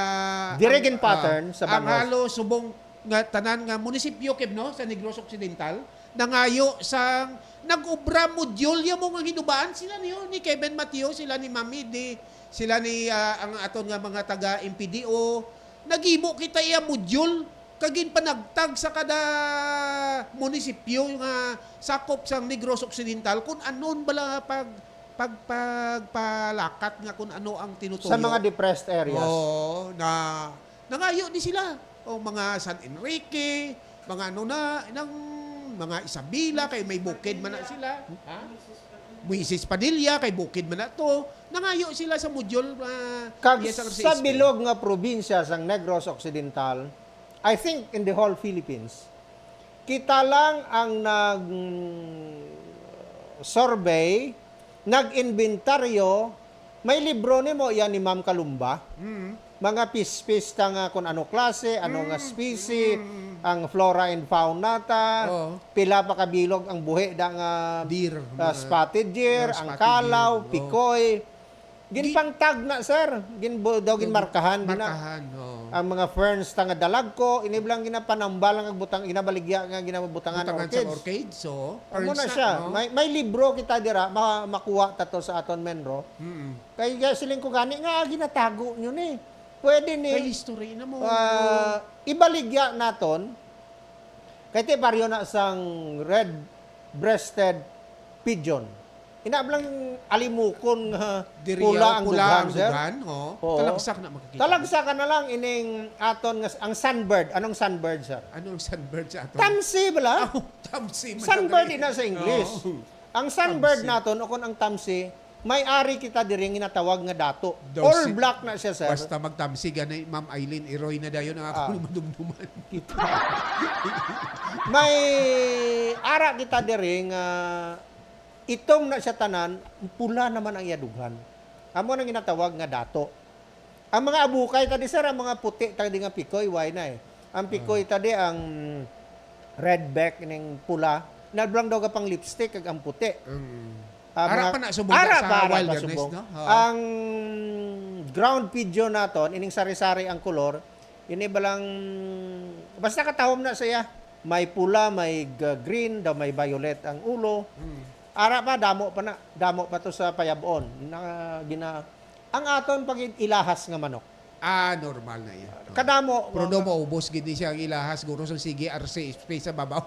Diri ang, gin-pattern ah, sa ang Banwas. Halos subong nga tanan nga munisipyo, Keb, no, sa Negros Occidental, nangayo sang nag-obra module ya mo nga hinubaan sila niyo ni Kevin Mateo, sila ni Mami Di, sila ni, ah, ang aton nga mga taga M P D O. Naghimo kita iya module kag ginpanagtag sa kada munisipyo nga sakop sang Negros Occidental kung anon bala pag pag, pagpalakat nga kung ano ang tinutuyo. Sa mga depressed areas. Oo, na nangayo ni sila. O mga San Enrique, mga ano na, nang mga Isabela, kay may bukid man na sila. Ha? Moises Padilla, kay bukid man na to. Nangayo sila sa module, ah, Kag yes, ang sa R C S P. Bilog nga probinsya sang Negros Occidental, I think in the whole Philippines, kita lang ang nag-survey, nag-inventaryo, may libro nimo, yan ni Ma'am Kalumba. Mm. Mga pispis ta nga kung ano klase, ano nga Mm, species, mm. ang flora and fauna ta, Oo. pila pa kabilog ang buhi da nga, Deer, ah, mga, spotted deer, mga ang spotted kalaw, deer, oo. pikoy. Ginpangtag na, sir. Ginbu-, daw ginmarkahan, gina-, Markahan, oo. ang mga ferns ta nga dalagko, ini lang ginapanambal nga butang, ginabaligya nga ginabutangan Butangan sa orchid. orchid, so, Amo ferns na na, siya. no? May, may libro kita dira, ma-, makuha ta to sa aton Menro. Mm. Kay ga-, siling ko gani nga, ah, ginatago nyo ni. Pwede ni, Kay history na mo. ah, ibaligya naton. Kay ti pareho na sang red-breasted pigeon. Ina lang alimukon nga Diri, pula oh, ang pula dughan, ang sir. dughan, oh. Oo. Talagsa ka na makakita. Talagsa ka na lang ining aton nga s-, ang sunbird. Anong sunbird, sir? Anong sunbird sa aton? Tamsi, bala? Ah, oh, tamsi man Sunbird, talaga. ina sa English. Oo. Ang sunbird Tamsi. naton, o kung ang tamsi, may ari kita diri nga ginatawag nga dato. Daw All si-, black na siya, sir. Basta magtamsi gani, Ma'am Eileen, iroy na dayon ang Ah. akong madumduman. May ara kita diri nga itom na siya tanan, pula naman ang iya dughan. Amo nang ginatawag nga dato. Ang mga abukay tadi, sir, ang mga puti tadi nga pikoy, why na eh? Ang pikoy Ah. tadi, ang redback, ning pula, nablang daw ka pang lipstick, kag ang puti. Mm. Ah, Ara mga pa na subong ara sa pa, ara pa wilderness, subong. no? Oo. Ang ground pigeon naton, ining sari-sari ang kolor, ini balang, basta katahom na siya. May pula, may g-, green, daw may violet ang ulo. Mm. Ara pa, damo pa na, damo pa to sa payabon. Na, gina-, ang aton pag ilahas nga manok. Ah, normal na iya. Kadamo, Pero mga daw maubos gid ni siya ang ilahas, guro, sa sige, R C S P sa babaw.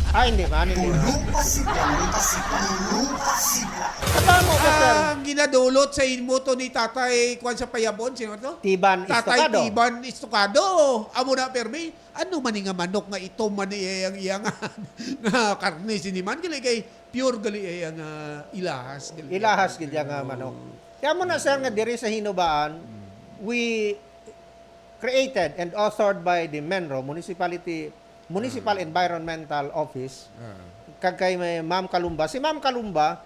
Ah, hindi man, hindi man. Pulong pasidla, pulong pasidla, pulong pasidla. Kadamo ka, sir. Ang ginadulot sa imo to ni Tatay, kuwan sa payabon, sino to? Tiban Tatay Estocado. Tiban Estocado. Amo na, permi. Ano man ni nga manok nga ito man ni, eh, ang iya nga, nga karne sini man? Gali kay pure gali, eh, ang, ah, ilahas, gali. Ilahas gid iya nga Oo. manok. Kaya mo na, sir, nga diri sa Hinubaan, Mm. we created and authored by the Menro Municipality, Municipal Ah. Environmental Office, Ah. kag kay may Ma'am Kalumba. Si Ma'am Kalumba,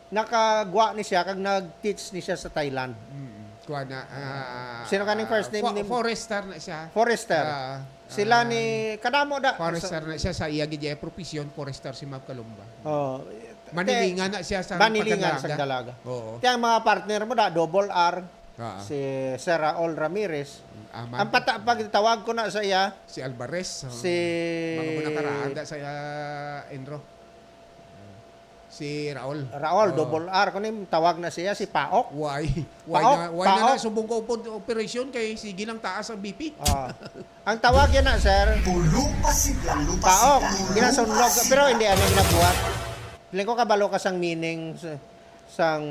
nakagwa ni siya kag nag-teach ni siya sa Thailand. Mm. Kuha na, ah, Sino kaning first name fo-, ni Forester na siya. Forester. Ah, Sila ah, ni, kadamo da. Forester na siya sa iya gid iya profesyon, forester si Ma'am Kalumba. Oh. Manilingan Te-, na siya sa manilingan sa pagkadalaga. dalaga. Oo. Kaya ang mga partner mo da, Double R, Ah. si Sir Raul Ramirez. Ah, Ang man- pata-, pagtawag ko na sa iya, Si Alvarez, oh. Si Mga muna karaan da sa, ah, Enro. Ah, si Raul. Raul, Oh. Double R, kuno yung tawag na siya, si Paok. Why? Why Paok, na, why na Paok. na subong ko pod operasyon kay sige lang taas ang B P? Ah. Ang tawag yan na, sir. Pulong pasidla, pulong Paok, pasidla, pulong ginasunlog, pasidla. pero hindi, ano yung nabuhat? Feeling ko kabalo ka sang meaning sa, sang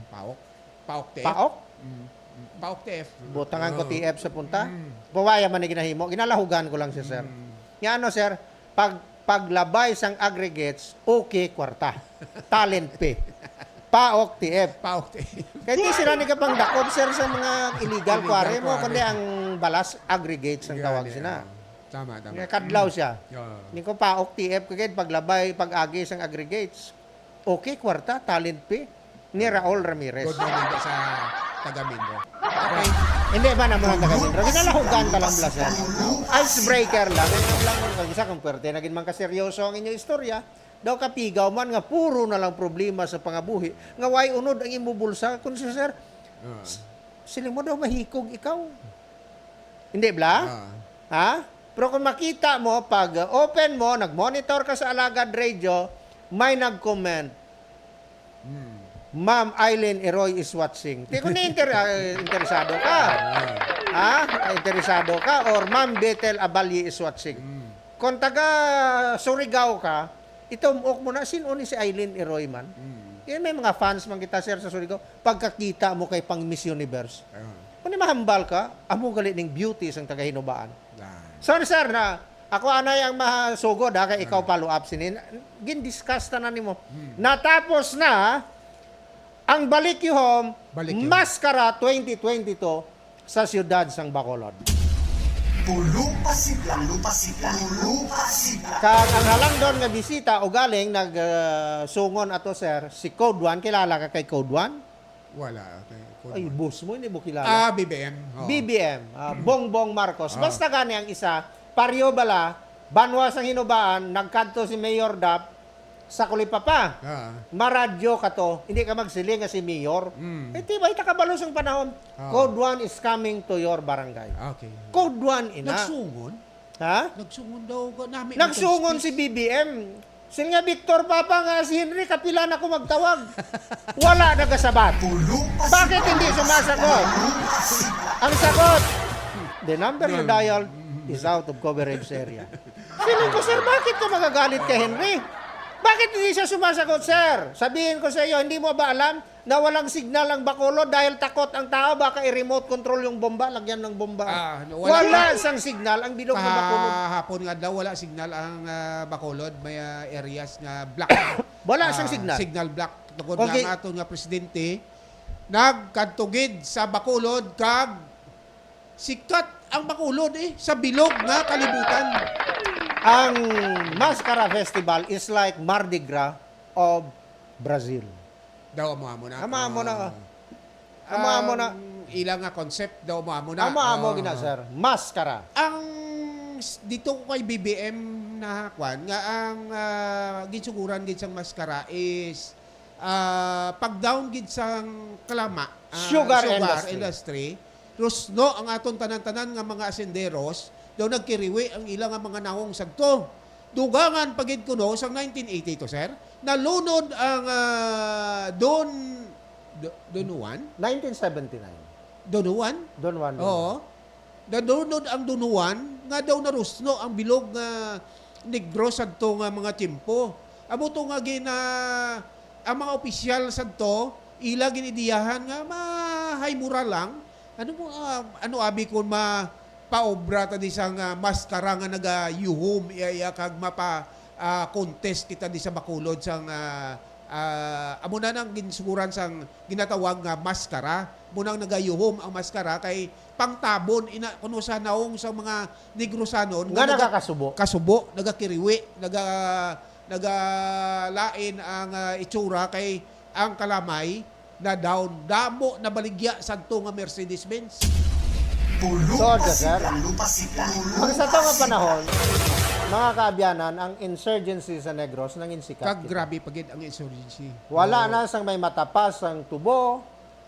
Paok. Paok T F. Paok? Mm. Paok T F. Butangan ko Oo. T F sa punta. Mm. Buwaya man ni ginahimo. Ginalahugan ko lang siya, sir. Mm. Nga ano, sir, pag, paglabay sang aggregates, okay, kwarta. Talent fee. Paok T F. Paok T F. Kaya di sila ni kapangdakop, sir, sa mga illegal Illegal quarry mo, quarry. kundi ang Balas aggregates ang tawag sina. Tama, tama. Nga kadlaw siya. Oo. Ni ko pa, ok, T F ka gid, paglabay, pag-agi sang aggregates. Okay, kwarta, talent fee. Ni Raul Ramirez. Good morning po sa taga Minro. Okay. Hindi ba naman ang taga Minro? Ginalahugan ka lang, Blas, eh. Icebreaker lang. Ano lang, ang isa kang pwerte, naging man kaseryoso ang inyong istorya. Daw kapigaw man nga puro na lang problema sa pangabuhi. Nga way unod ang imo bulsa, kung si sir, Ah. s-, siling mo daw mahikog ikaw. Hindi, bla? Ah. Ha? Pero kung makita mo, pag, uh, open mo, nag-monitor ka sa Alagad Radio, may nag-comment, Hmm. "Ma'am Eileen Eroy is watching." Di ko ni inter-, ah, interesado ka. Ah. Ha? Interesado ka? Or Ma'am Bethel Abalye is watching. Hmm. Kung taga Surigao ka, itumok mo na, sin-o ni si Eileen Eroy man? Hmm. Kaya may mga fans man kita, sir, sa Surigao. Pagkakita mo kay pang Miss Universe. Ah. Kung di mahambal ka, amo gali ning beauty sang taga-Hinubaan. Ah. Sorry, sir, na ako anay ang masugod, ha, kay ikaw Ah. follow up sinin. Gin-discuss ta na nimo. Hmm. Natapos na ang Balik You Home Balik You Home. Maskara twenty twenty-two sa siyudad sang Bacolod. Tulog pa sigla, lupa sigla, tulog pa sigla. Kag ang halangdon nga bisita ugaling nag, ah, sungon ato, sir, si Code One. Kilala ka kay Code One? Wala, okay. Code Ay, One. Boss mo, hindi mo kilala. Ah, B B M. Oo. B B M, ah, Bongbong Marcos. Ah. Basta gani ang isa, paryo bala, banwa sang Hinubaan, nagkadto si Mayor Dap sa Kulipapa. Ah. Maradyo ka to, hindi ka magsiling nga si Mayor. Mm. Eh, di ba, ita kabalo sang panahon? Ah. Code One is coming to your barangay. Okay. Code One, ina. Nagsungon? Ha? Nagsungon daw ko, nami Nagsungon si B B M. Sin nga, "Victor, Papa, nga si Henry, kapila na ko magtawag." Wala nagasabat. Tulog pa Bakit sila, hindi tulog pa sumasagot? Sila, tulog pa sila. Ang sagot, "The number you Yan. dialed is out of coverage area." Feeling ko, "Sir, bakit ka magagalit kay Henry? Bakit hindi siya sumasagot, sir?" Sabihin ko sa iyo, hindi mo ba alam na walang signal ang Bacolod dahil takot ang tao, baka i-remote control yung bomba, lagyan ng bomba. Ah, no, wala Wala pa. sang signal ang bilog ng Bacolod. Kahapon nga daw, wala signal ang, ah, Bacolod. May, ah, areas nga black. Wala siyang Ah, signal. signal black. Tungod Okay. nga ang aton nga presidente, nagkadtugid sa Bacolod kag sikat ang Bacolod, eh, sa bilog nga kalibutan. Ang Mascara Festival is like Mardi Gras of Brazil. Daw amo-amo na. Amo-amo na. Ah. Amo-amo na. Ang ila nga concept, daw amo-amo na. Amo-amo Ah. gina, sir. Maskara. Ang s-, dito ko kay B B M na kwan, nga ang, ah, ginsuguran gid sang maskara is, ah, pag-down gid sang kalama, ah, Sugar sugar industry. industry. Rusno ang aton tanan-tanan nga mga asenderos, daw nagkiriwi ang ila nga mga nawong sadto. Dugangan pa gid kuno sang nineteen eighty-two, sir. Nalunod ang, ah, Don, Do-, Don Juan? Nineteen seventy-nine. Don Juan? Don Juan, Don Oo. Juan. Nalunod ang Don Juan nga daw narusno ang bilog nga Negros sadto nga mga tiyempo. Amo to nga gina-, ang mga opisyal sadto, ila ginidiyahan nga ma-, high moral lang. Ano mo, ah, ano abi kung ma-, paobra ta di sang, ah, maskara nga nagayuhom, iya, iya, kag mapa, ah, contest kita di sa Bacolod sang, ah, ah, amo na nang ginsuguran sang ginatawag nga maskara. Amo nang nagayuhom ang maskara kay pangtabon ina kuno sa naong sa mga Negrosanon Nga nga naga-, nakakasubo. kasubo, nagakiriwi, naga-, nagalain ang, ah, itsura kay ang kalamay na down, damo nabaligya sadto nga Mercedes-Benz. Tulog Sir, pa sir. sila, lupa sila, Ang lupa sa to nga sila. panahon, mga kaabyanan, ang insurgency sa Negros nangin sikat Kag kita. grabe pa gid ang insurgency. Wala Oo. na sang may matapas ang tubo,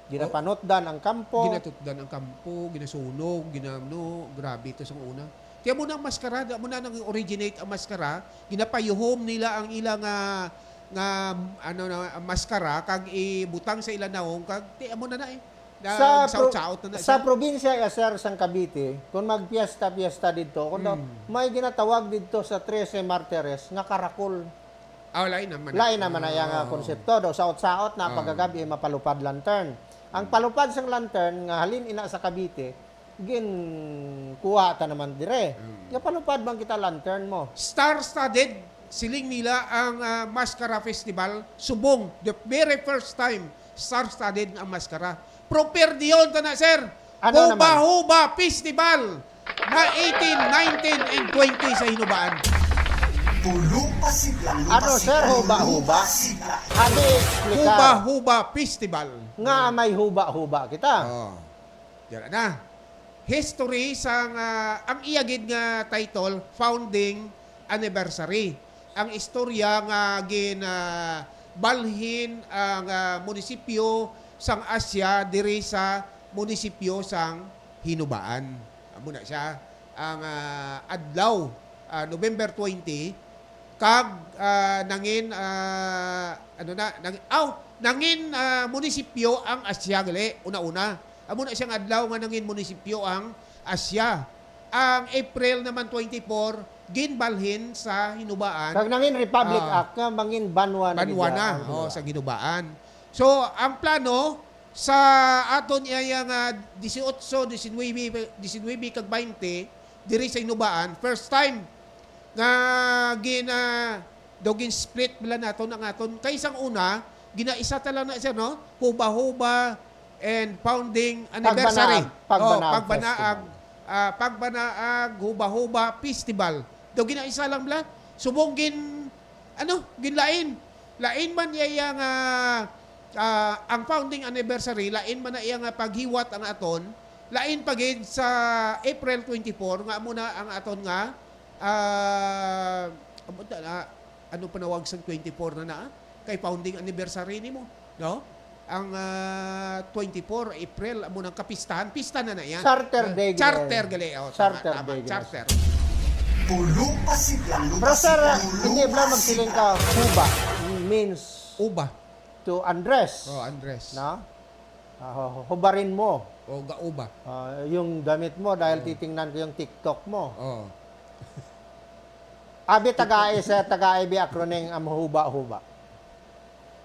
ginapanutdan ang kampo. Ginatutdan ang kampo, ginasunog, ginano, grabe to sa una. Kaya mo na ang maskara, mo na nang originate ang maskara, ginapayuhom nila ang ila nga, nga, ano na, maskara, kag ibutang sa ila naong, kag ti amo na na eh. Na, Sa pro-, saot-saot na na sa siya. probinsya, eh, sir, sang Cavite, kung magpiesta-piesta didto, kung daw, Mm. may ginatawag didto sa Trece Martires nga karakol. Ah, lain naman na. Lain naman na yang, ah, Ah. konsepto. Daw, saot-saot na Ah. pagkagabi, mapalupad lantern. Ang Mm. palupad sang lantern nga halin ina sa Cavite, ginkuha ta naman dire. Mm. Nga palupad man kita lantern mo. Star-studded, siling nila ang, ah, Mascara Festival, subong, the very first time, star-studded ang maskara. Pero perdihon ta na, sir. Ano naman? Huba-Huba Festival na eighteen, nineteen, and twenty sa Hinubaan. Tulong pasidlang Ano, sir? Huba-huba? Abi, explicar. Huba-Huba Festival. Nga may huba-huba kita. Oh. Dira na. History sang, ah, ang iya gid nga title, Founding Anniversary. Ang istorya nga gin, ah, balhin ang, ah, munisipyo sang Asia diri sa munisipyo sang Hinubaan. Amo na siya ang, ah, adlaw, ah, November twenty, kag, ah, nangin, ah, ano na, nang, aw, nangin, ah, munisipyo ang Asia gali, una-una. Amo na siyang adlaw nga nangin munisipyo ang Asia. Ang April naman twenty-four, ginbalhin sa Hinubaan. Kag nangin Republic Ah. Act nga mangin banwa na gid Banwa na, ang oh, Hinubaan. sa Hinubaan. So, ang plano sa aton iya nga dieciocho, diecinuebe, diecinuebe kag twenty diri sa Hinubaan, first time nga gina daw gin-split bala naton ang aton kay sang una ginaisa ta lang na siya, no? Huba-Huba and founding anniversary. Pagbanaag, Pagbanaag Oh, pagbanaag, Festival. ah, pagbanaag Huba-Huba Festival. Daw ginaisa lang bala. Subong gin ano, ginlain. Lain man iya iya nga ah, ang founding anniversary, lain man na iya nga paghiwat ang aton, lain pa gid sa April twenty-four nga amo na ang aton nga ah, amo na, ano panawag sang twenty-four na na? Kay founding anniversary nimo, no? Ang ah, twenty-four April amo nang kapistahan, pista na na yan. Charter Ah, Day, gid. Charter gali. Oh, Charter tama, tama. Day, gid. Charter. Tulong pasidlang Pero sir, lupasidlang hindi bala magsiling ka huba means Uba. To undress. Oh, undress. No? Ah, hu- hubarin mo. O gauba. Ah, yung damit mo dahil titingnan ko yung TikTok mo. Oh. Abi tagai sa tagai bi acronym ang huba-huba.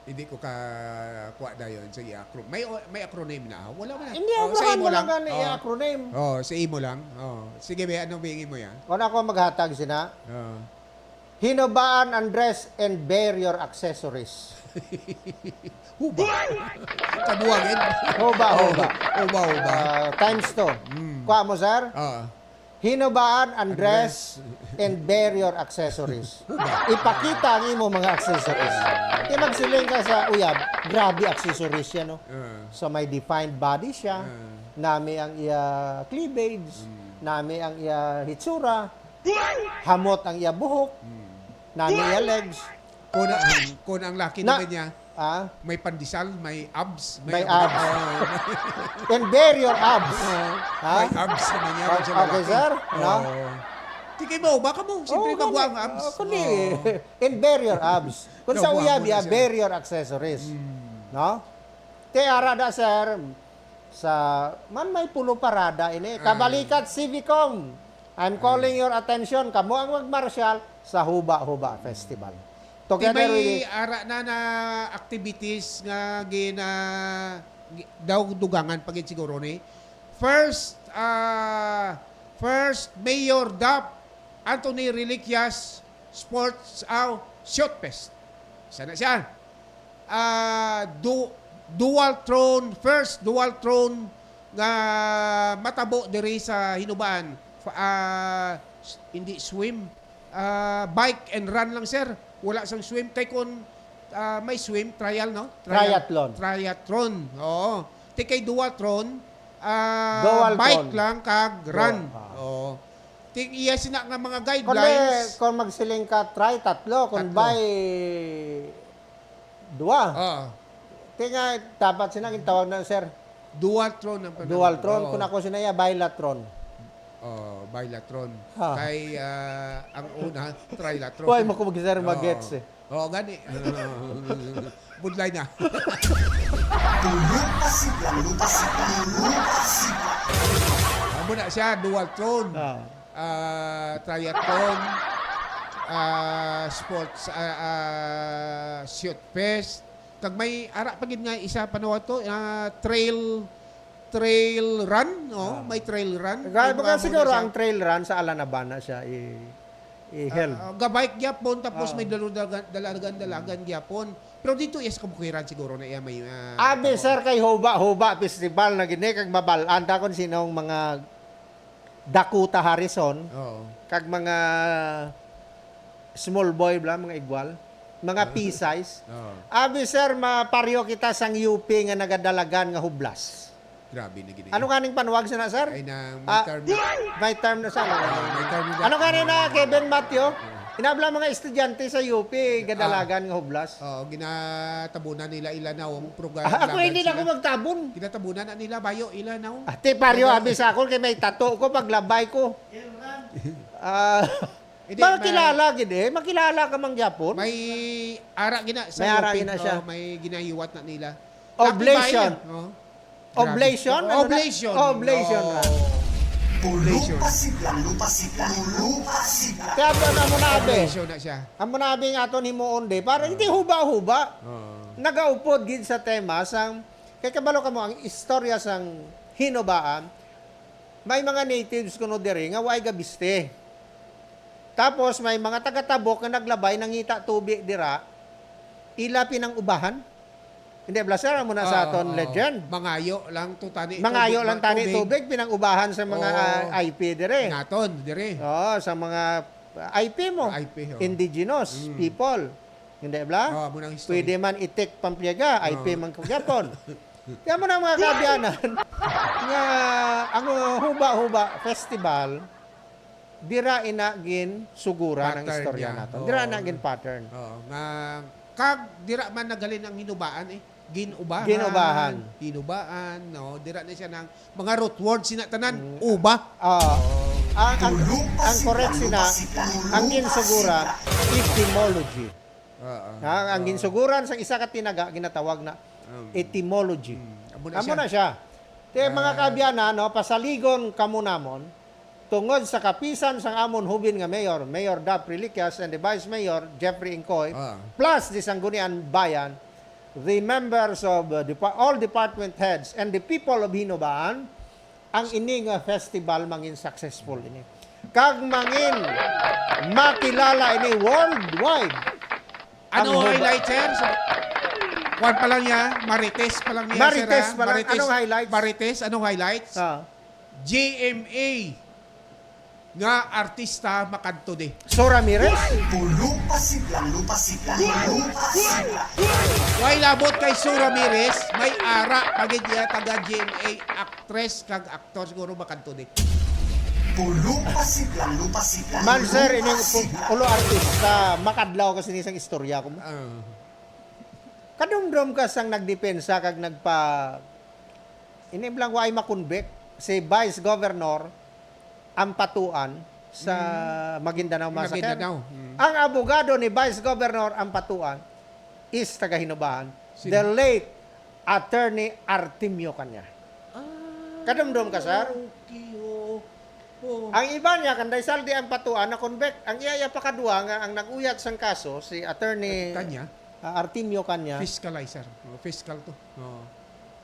Hindi ko ka kuha dayon sa acronym. May may acronym na. Wala man. Hindi, Oh, ang sa imo lang lang. gani Oh. Acronym. Oh, sa imo lang. Oh, sige be, ano bingi mo yan? Kung ako maghatag sina, Oh. Hinubaan, undress, and bear your accessories. Huba. Kabuwag eh. Huba, huba. Huba, huba. Ah, times two. Mm. Kuha mo, sir? Ah. Hinubaan, undress, and bear your accessories. Ipakita ang imo mga accessories. Di magsiling ka sa uyab, grabe accessories siya, no? Ah. So may defined body siya, Ah. nami ang iya cleavage, Mm. nami ang iya hitsura, hamot ang iya buhok, Mm. nami iya legs. Kung ang, kung ang laki Na- naman niya, Ah, may pandesal, may abs, May ano, abs. oh, And bear your abs. oh, Ha? may abs naman niya. Okay, Sa lalaki. sir, no? Oh. Di kayo mauba ka mo. Siyempre, Oo, magwa ang gani. abs. Oo, gani. Oh. And bear your abs. Kung sa Nakuha uyab, mo na ya, siya. Bear your accessories. Mm. No? Te ara da, sir. Sa, man may pulo parada ini. Ah. Kabalikat Civicom. I'm calling your attention. Kamo ang magmarsyal sa Huba-Huba Festival. Di Together may with ara na na activities nga gina gi- daw dugangan pa gid siguro ni first ah, first Mayor Dap Anthony Reliquias Sports aw Shoot Fest. Sana siya. Ah, du- dual throne, first dual throne nga matabo diri sa Hinubaan. Fa- ah, s- hindi swim, ah, bike and run lang, sir. Wala sang swim kay kun ah, may swim trial, no? Trial- Triathlon. Triathlon. Oo. Ti kay duathlon, ah, Dual bike tron. lang kag run. Dual, ah. Oo. Ting iya sina nga mga Kundi, guidelines. kung magsiling ka, try tatlo. Kung Tatlo. By dua. Oo. Kaya nga, dapat sina gintawag na, sir. Dual tron ang panawag. Dual tron. Oo. Kung ako sina iya, bilatron. Oh, bilatron. Ha. Kay ah, ang una, trilatron. Why mo ko mag-, sir, Oo. mag-gets eh? Oo, gani. Budlay na. Tulong pasidlang lupasidlang lupasidlang. Amo na siya, dual tron. Ah. Ah, triathlon, ah, sports, ah, ah, shoot fest. Kag may ara pa gid nga isa pa na to, ah, trail trail run, oh, Ah. may trail run. Ga-, May baga mga siguro muna siya. Ang trail run sa Alanabana siya i- i-held. Ah, ga-bike gyapon tapos Ah. may dalagan dalagan dalagan gyapon. Pero dito, yes, kabukiran siguro na iya may, ah, Abi, tabo. Sir, kay Huba-Huba Festival na gini, kag mabal-an ta kung sinong mga Dakota Harrison, Oo. kag mga small boy bla, mga igwal, mga Ah. P-size. Oo. Abi, sir, maparyo kita sang U P nga nagadalagan nga hublas. Grabe na gid. Ano kaning panuwag sina, sir? Ay, nang may Ah, term na. may term na, sir. Ah, may term na. Ano gani na, Kevin Matthew? Ah. Inabla mga estudyante sa U P, gadalagan nga hublas. Oo, ginatabunan nila ila na ang program. Ah, ako, hindi na ako magtabon. Ginatabunan na nila, bayo, ila na. Ate, paryo, Ano? abi sa akon, kay may tato ko, paglabay ko. Ah, Hindi, may makilala gid eh. Makilala ka man gyapon. May ara gina sa May ara U P, gina siya. oh, may ginahiwat na nila. Oblation. Laking bayan, oh. Grabe. Oblation? Ano na? Oblation. Oblation, Oh. ra. Lupa Siblang, Lupa Siblang, Lupa Siblang. Kaya ba na mo na, abi? Oblation na siya. Amo na, abi, nga aton himuon, di. Para hindi huba-huba. Oo. Nagaupod gid sa tema sang, kay kabalo ka mo, ang istorya sang Hinubaan, may mga natives kuno diri nga way gabiste. Tapos may mga taga-Tabok nga naglabay, nangita tubi dira, ila pinang-ubahan. Hindi, bla, sir, amo na sa Ah, aton oo. legend. Mangayo lang to tani, Mangayo tubig, lang ma-, tani tubig. tubig, pinang-ubahan sa mga, Oo. ah, I P dire. Naton, dire. Oo, sa mga I P mo. I P, oo. Indigenous Mm. people. Hindi, bla? Oo, amo nang history. Pwede man itik pampliega, I P Oo. man kagapon. Kaya mo na, mga kaabyanan, nga ang, uh, Huba-Huba Festival, dira ina gin suguran ang Pattern istorya niya. naton. Dira Oo. na gin pattern. Oo, nga, kag dira man naghalin ang Hinubaan eh. Gin-ubahan. Gin-ubahan. Hinubaan, no? Dira na siya ng mga root words sina tanan, Mm. uba. Ah, Oo. ang, ang, Tulog pa ang sila, correct sina, lupa sila, ang lupa ginsugura, sila. etymology. Oo. Ha, ang Oo. ginsuguran sa isa ka tinaga, ginatawag na Um, etymology. mm, amo na Amo siya. na siya. Te, mga Ah. kaabyanan, no, pasaligon kamo namon, tungod sa kapisan sang amon hubin nga mayor, Mayor Dap Reliquias, and the Vice Mayor, Jeffrey Incoy, Ah. plus the Sangguniang Bayan, the members of, uh, depa-, all department heads, and the people of Hinubaan, ang ini nga festival mangin successful ini. Kag mangin makilala ini worldwide. Ano Ang Huba- highlight, sir? Sa, kwan pa lang niya, Marites pa lang niya, Marites sir, ha? pa lang. Marites, Anong highlights? Marites, anong highlights? Ah. G M A nga artista makadto di. So Ramirez? Lupa Siblang, Lupa Siblang, Lupa Siblang. Way labot kay So Ramirez, may ara pa gid iya taga G M A, actress kag aktor siguro makadto di. Lupa Siblang, Lupa Siblang, Man, sir, Lupa ining Siblang. ulo artista, makadlaw kasi ni isang istorya ko mo. Ah. Kadumdom ka sang nagdepensa kag nagpa-, ini lang way makonvict si Vice Governor Ampatuan sa Mm. Maguindanao Massacre. Maguindanao. Mm. Ang abogado ni Vice Governor Ampatuan is taga Hinobahan, Sino? the late Attorney Artemio Canya. Ah, Kadumdom ka, sir? okay, oo. Oo. Ang iba niya, kanday Saldi Ampatuan, na-convict. Ang iya, iya pakadwa nga ang nag-uyat sang kaso, si Attorney, Canya? ah, Artemio Canya. Fiscal ay, sir. Oh, fiscal to. Oo.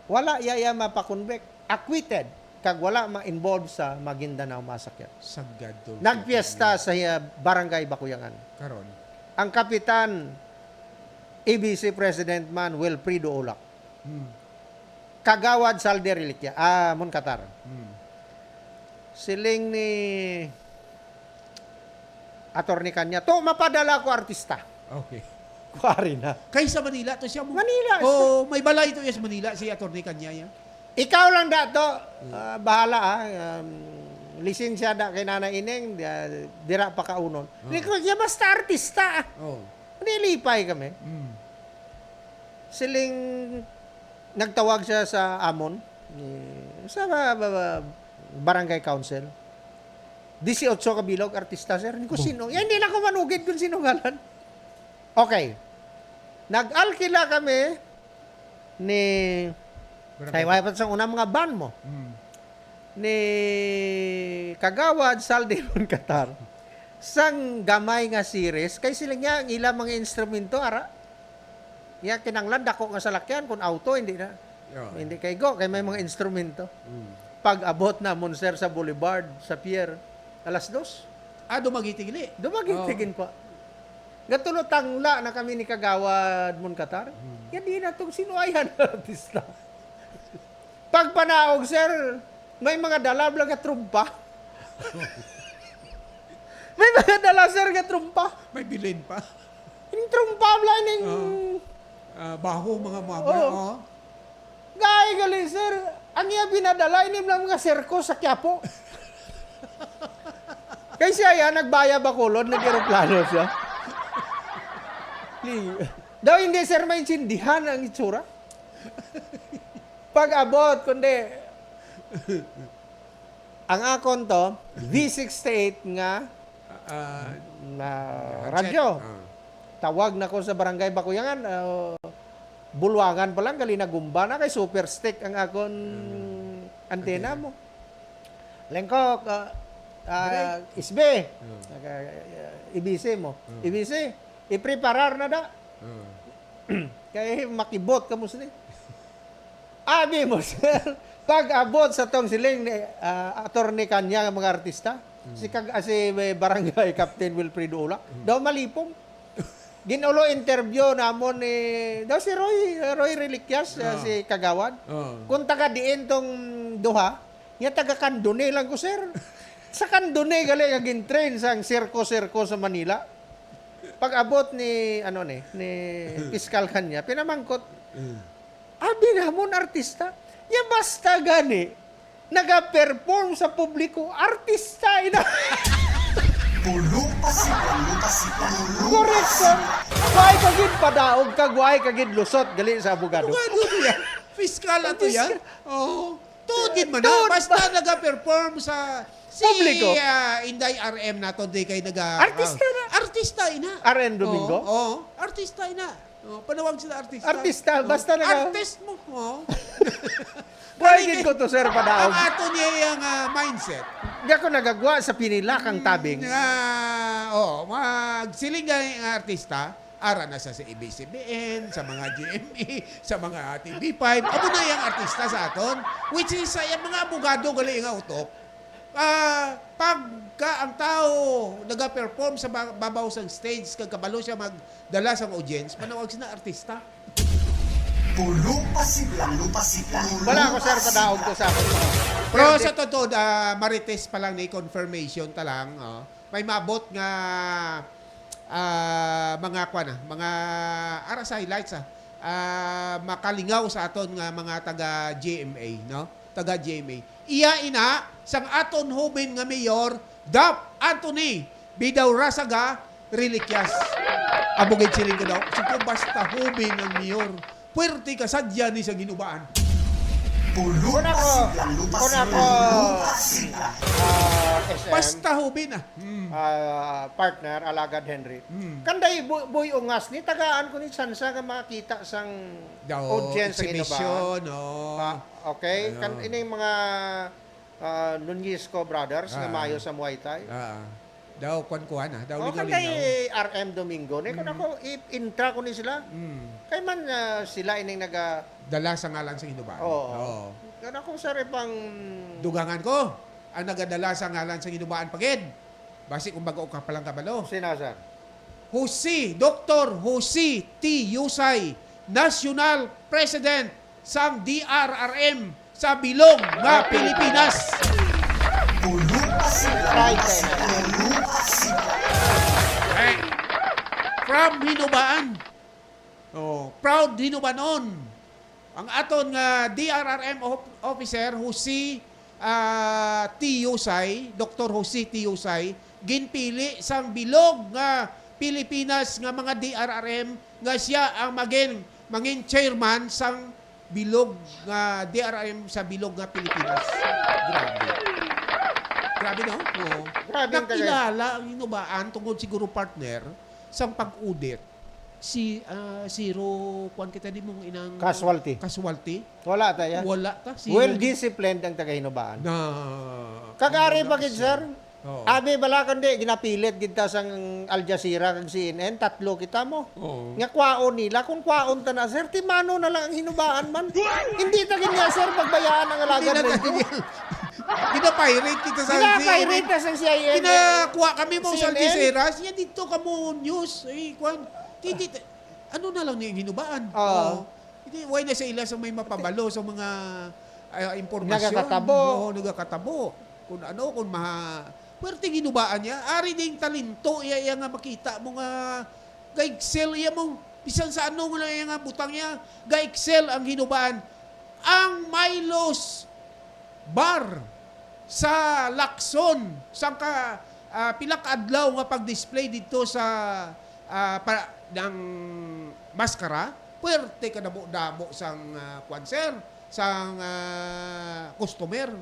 Wala iya, iya mapakonvict. Acquitted. Kag wala ma-involve sa Maguindanao Massacre. Sagad to. Nagpiesta sa iya barangay Bakuyangan. Karon. Ang kapitan, A B C President man, Wilfredo Ulak. Hmm. Kagawad Saldi Reliquia. Ah, Mon Qatar. Hmm. Siling ni Attorney Canya, "To, mapadala ko artista." Okay. Kuwari na. Kay sa Manila to siya mo. Manila, Oh, may balay to, yes, Manila, si Attorney Canya, ya. Ikaw lang da to. Hmm. Ah, bahala, ah. Um, lisensya da kay Nanay Ining, di-, ah, dira pakaunon. Oh. Di ko, ya, basta artista, ah. Oh. Nilipay kami. Hmm. Siling nagtawag siya sa amon, ni, sa ba-, ba-, ba-, barangay council. Disiotso ka bilog, artista, sir. Ni ko, Bo- "Sino?" Yan, hindi na ko manugid kung sino ngalan. Okay. Nag-alkila kami ni, Barangay. Ay, wala pa sa una mga van mo. Mm. Ni Kagawad Saldi Mon Qatar. Sang gamay nga series, kay sila niya, ang ilang mga instrumento, ara. Iya, kinanglan, dako nga salakyan, kung auto, hindi na. Yeah. Hindi kay go, kay may mga instrumento. Mm. Pag-abot namon, sir, sa Boulevard, sa pier, alas dos. Ah, dumagiti gili? Dumagiti Oh. gin pa. Gatulotangla na kami ni Kagawad Moncatar. Hmm. Yan, di na tong sinuayan na artista. Pagpanaog, sir, may mga dala bala nga trumpa. May mga dala, sir, nga trumpa. May bilin pa. Yung trumpa bala, ning Ah. Ah, baho, mga mama, Oo. oh. Gay gali, sir. Ang iya binadala, ini lang mga sirko sa Quiapo. Kay siya yan, nagbaya Bacolod, nag-eroplano siya. Li-, daw hindi, sir, maintindihan ang itsura. Pag-abot, kundi, ang akon to, V sixty-eight nga Ah, na headset. radyo. Ah. Tawag na ko sa barangay Bakuyangan, ah, Bulwangan pa lang, gali nagumba na kay super stick ang akon Mm. antena Antena. mo. Lengkok, ah, ah, Break. isbe. Mm. Naka-, ah, ibisi mo. Mm. Ibisi, ipreparar na da. Mm. Kay makibot ka mo sini. Abi mo, sir, pag-abot sa tong siling ni, ah, Attorney Kanya nga mga artista, Mm. si kag-, ah, si, eh, Barangay Captain Wilfredo Ula, Mm. daw malipong. Ginulo interview namon ni, daw si Roy, Roy Reliquias, ah, Ah. si Kagawad. Ah. Kung taga diin tong duha, niya taga Candone lang ko, sir. Sa Candone gali nga gin-train sang sirko-sirko sa Manila. Pag-abot ni, ano ni, ni Piskal Kanya, pinamangkot, Mm. Abi namon artista. Ya basta gani, naga-perform sa publiko, artista ina. Pulo pa sila, pulo pa sila, pulo pa Correct, sir. sila. Why ka gid padaog kag why ka gid lusot gali sa abogado? Abogado siya. Fiskal ato Fiskal. yan. Oo. Tuod gid man na. Tuod Basta ba? naga-perform sa si, Publiko. ah, Inday R M nato, di kay naga-, Artista ah, na. artista ina. R M Domingo? Oo, oo. Artista ina. Oh, panawag sila artista. Artista, Oh, basta naka- artist mo. Oh. Why Galing gid eh. ko to, sir, padaog? Ang ato niya yung, ah, mindset. Di ako nagagwa sa pinilakang Mm, tabing. ah, oh, magsiling nga yung artista, ara na sa, sa A B S C B N, sa mga G M A, sa mga T V five. Amo na yung artista sa aton. Which is, ah, yung mga abogado gali nga utok. Ah, pagka ang tao naga-perform sa ba-, babaw sang stage, kag kabalo siya magdala sang audience, manawag sina artista. Pulo pa sila, pulo pa sila, Wala ako, sir, padaog to sa akin. Pero Pero sa di- totoo, ah, Marites pa lang ni confirmation ta lang, oh. May mabot nga, ah, mga, kwan na, mga, ara sa highlights, ah, ah, makalingaw sa aton nga mga taga G M A, no? Taga G M A. Iya ina sang aton hoben nga mayor, Dap Anthony Bidaurasaga Reliquias. Amo gid siling ko daw, "Sige, basta hoben ang mayor, puwerte ka sadya ni sa ginubaan." Pulo Kung ako, pa sila, lupa kung sila, ako, lupa sila. ah, S M, Basta hoben, ah. Hmm. ah, partner, Alagad Henry. Hmm. Kanday, Boy, Boy Ungas ni, tagaan ko ni tsansa nga makita sang Daw, audience sa exhibition, Ginobaan. no? Ah, okay. Ano? Kan-, ining mga, ah, Nunezco brothers nga Ah. maayo sa Muay Thai. Ah. Daw, kwan-kwan, ah. Daw Oh, lingaw-lingaw. kanday R M Domingo ni. Kung Mm. ako, i-, intra ko ni sila. Mm. Kay man, ah, sila ining naga- Dala sa ngalan sa Ginobaan. Oo. Oo. Kung ako, sir, ipang- Dugangan ko, ang nagadala sa ngalan sa Ginobaan pa gid. Basi kung bago ka pa lang kabalo. Sina, sir? Jose, Doktor Jose T. Yusay, National President sang D R R M sa bilog nga Pilipinas. Pulo pa sila, Right, pulo pa sila, pulo pa sila. Eh, from Hinubaan. Oh, proud Hinubanon. Ang aton nga D R R M of-, officer, Jose, ah, T. Yusay, Doktor Jose T. Yusay, ginpili sang bilog nga Pilipinas nga mga D R R M nga siya ang magin-, mangin chairman sang bilog nga D R R M sa bilog nga Pilipinas. Grabe. Grabe, no? Oo. Grabe ang taga- Nakilala ang Hinubaan tungod siguro, partner, sang pag-audit. Si, ah, zero, kuwan kita di mong inang Casualty. casualty. Wala ta yan. Wala ta, zero. Well disciplined ang taga Hinubaan. Na, Kag-ari ano pa lang gid, siya? sir? Oo. Abi bala kundi ginapilit gid ta sang Al Jazeera kag C N N, tatlo kita mo. Oo. Nga kwaon nila, kung kwaon ta na, sir, timano na lang ang Hinubaan man. Hindi ta gid niya, sir, pagbayaan ang Hindi alagad na na ta ninyo. tigil. Gina-pirate kita sa Gina-pirate C N N. Na sa C I N. Ginakuha kami mo sa C N N. Algeciras. Yan dito ka mo news. Eh, kwan. Hindi, ano na lang ni hinubaan? Oo. Oo. Hindi, why na sa ila sa may mapabalo sa mga, ah, impormasyon? Nagakatabo. Oo, nagakatabo. Kung ano, kung maha-, puwerte ginubaan niya. Ari ding talento, iya, iya nga makita mo nga ga-excel, iya mo, bisan sa ano nga iya nga butang niya, ga-excel ang hinubaan. Ang Milo's Bar sa Lacson, sang ka, ah, pila ka adlaw nga pag-display dito sa, ah, pa, ng maskara, puwerte ka damo-damo sang, ah, kwan, sir, sang, ah, customer.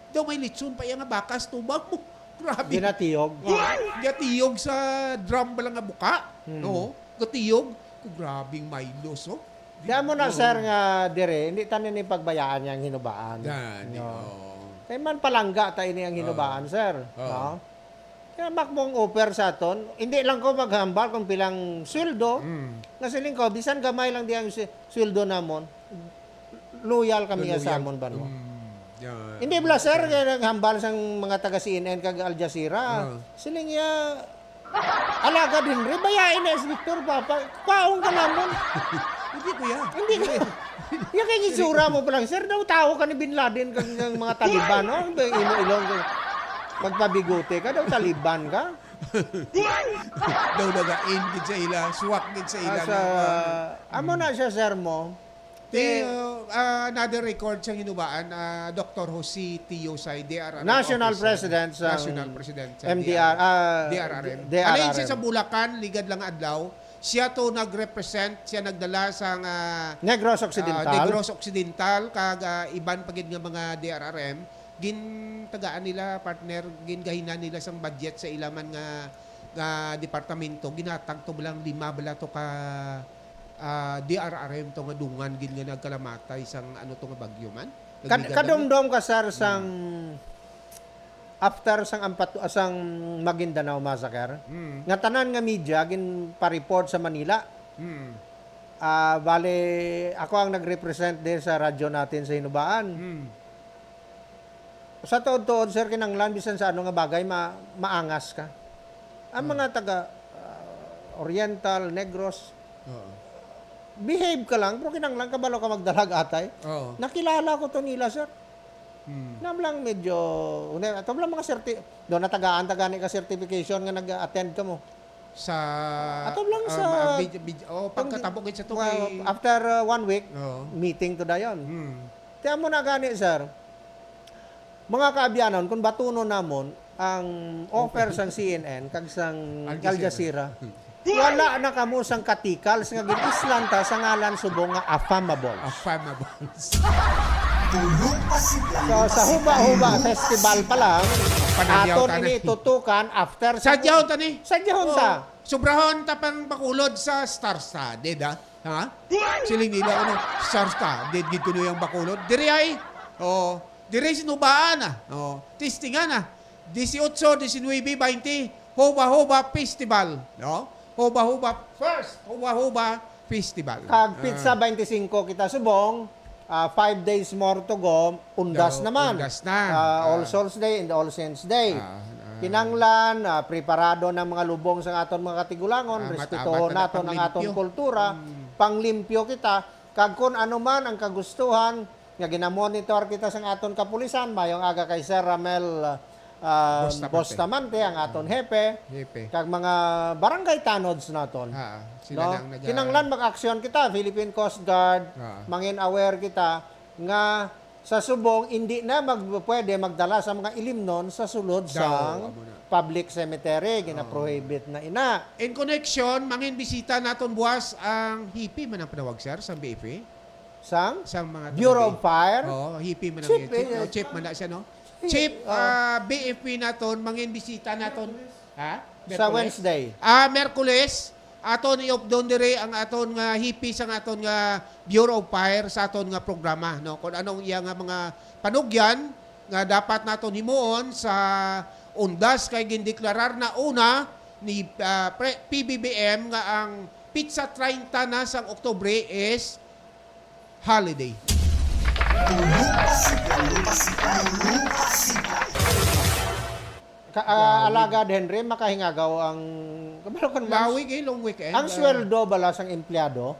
Daw may litson pa iya nga bakas, tubag mo. Grabe. Ginatiyog. Wow. Gatiyog sa drum bala nga buka. Hmm. No? Gatiyog. Ku, grabing Milo's, oh. Di amo na, Oo. sir, nga dire, hindi tanan ni pagbayaan yang hinubaan. Gani, No. oo. Kay man palangga ta ini ang Oo. hinubaan, sir. Oo. No? Kaya makmong offer sa aton, hindi lang ko maghambal kung pilang sweldo. Mm. Nga siling ko, bisan gamay lang di ang swi-, sweldo namon, loyal kami Loyal. sa amon banwa. Mm. Yeah. Hindi bala, sir, kaya naghambal sang mga taga C N N kag Al Jazeera. Oo. Siling niya, Alagad Henry, bayain na si Victor, Papa. Kwaon ka namon. Hindi, kuya. Hindi ka. Hindi. Yung kay itsura mo pa lang, sir, daw tao ka ni Bin Laden kag ng mga Taliban, no? Ang imo ilong, magpabigote ka, daw Taliban ka. Daw naga-in gid sa ila, swak gid sa ila Ah, sa, nga, ah, amo na siya, sir, mo. Ti, Eh, uh, uh, another record sa hinubaan, uh, Doctor Jose Tio Say, D R R M National officer. President sa National President sa M D R, D R, ah, D R R M. D R R M. Alin siya sa Bulacan, ligad lang adlaw. Siya to nag-represent, siya nagdala sa nga, Negros ah, Occidental. Negros Occidental, kag, ah, iban pa gid nga mga D R R M. Gintagaan nila, partner, gingahinan nila sang budget sa ila man nga, nga departamento. Ginhatag to bala lima bala to ka ah, D R R M to nga dungan gid nga nagkalamatay sang ano to nga bagyo man? Kad-, Nagligad kadumdom ka, sir, Mm. sang after sang ampat-, sang Maguindanao Massacre, Mm. nga tanan nga media ginpa-report sa Manila. Mm. Ah, bale, ako ang nag-represent din sa radyo natin sa Hinubaan. Mm. Sa tuod-tuod, sir, kinanglan bisan sa ano nga bagay, ma-, maangas ka. Ang Hmm. mga taga, ah, Oriental, Negros, Oo. behave ka lang, pero kinanglan kabalo ka magdalag atay. Oo. Nakilala ko to nila, sir. Hmm. Nam lang medyo, une, ato lang mga certi-, do natagaan ta gani ka certification nga nag-attend ka mo. Sa, Ato lang um, sa ah, bid-, bid-, oh, Kung pagkatabo gid sa well, tubig. after, uh, one week, Oo. meeting to dayon. Hmm. Kaya mo na gani, sir. Mga kaabyanon, kung batunon namon ang offer sang C N N kag sang Al Jazeera. Al Jazeera, wala na kamo sang katikals nga gin-islan ta sa ngalan subong nga affamables. Affamables. Tulog pa si Blanco So, sa Pasipan. Huba-Huba Festival pa lang, Panagyaw aton ta ni. ini tutukan after Sa dyaon ta ni. Sa dyaon ta. Oo. Sobrahon ta pang Bacolod sa star-studded, ha? Ha? Siling nila, ano, star-studded gid kuno yang Bacolod. Diri ay, oh, diri sinubaan na. Oh, testingan na. Dieciocho, diecinuebe, bainte, Hoba Hoba Festival, no? Hoba Hoba first, Hoba Hoba Festival. Kag petsa Ah. baynte singko kita subong, ah, five days more to go, undas Daw, naman. undas na. Ah, All Ah. Souls Day and All Saints Day. Ah, ah. Kinanglan, ah, preparado ng mga lubong sa aton mga katigulangon, Ah, respetuhon matabat na naton ang aton panglimpyo. kultura, Mm. panglimpyo kita, kag kun ano man ang kagustuhan nga ginamonitor kita sa aton kapulisan, mayong aga kay Sir Ramel, ah, Bustamante. Bustamante, ang aton hepe, Hepe. kag mga barangay tanods naton. Ah, sila No? lang naga- Kinanglan mag-aksyon kita, Philippine Coast Guard, Ah. mangin aware kita nga sa subong, hindi na mag-, pwede magdala sa mga ilimnon sa sulod Daw, sang amo na. public cemetery. Oo. Gina-prohibit na ina. In connection, mangin bisita naton buwas ang hipi man ang panawag, sir, sa B F A? Sang? Sang mga Bureau taga-, of Fire? Oo, hipi man ang Chief, chief, eh, no? Chief man na siya, no? Chief, Chief, ah. ah, B F P naton, mangin bisita naton. Ha? Sa Merkules? Wednesday. Ah, Merkules, aton i-updon diri ang aton nga hipi sang aton nga Bureau of Fire sa aton nga programa, no? Kung anong iya nga mga panugyan nga dapat naton himuon sa undas kay gindeklarar na una ni, ah, pre-, P B B M nga ang pitsa treinta na sang Oktubre is holiday. Tulog pa si Blanco, Tulog pa si Blanco, Tulog pa si Ka-, ah, Lawig. Alagad Henry, makahingagaw ang, kabalo ko naman, Lawig eh, long weekend, ang ah. Sweldo bala sang empleyado,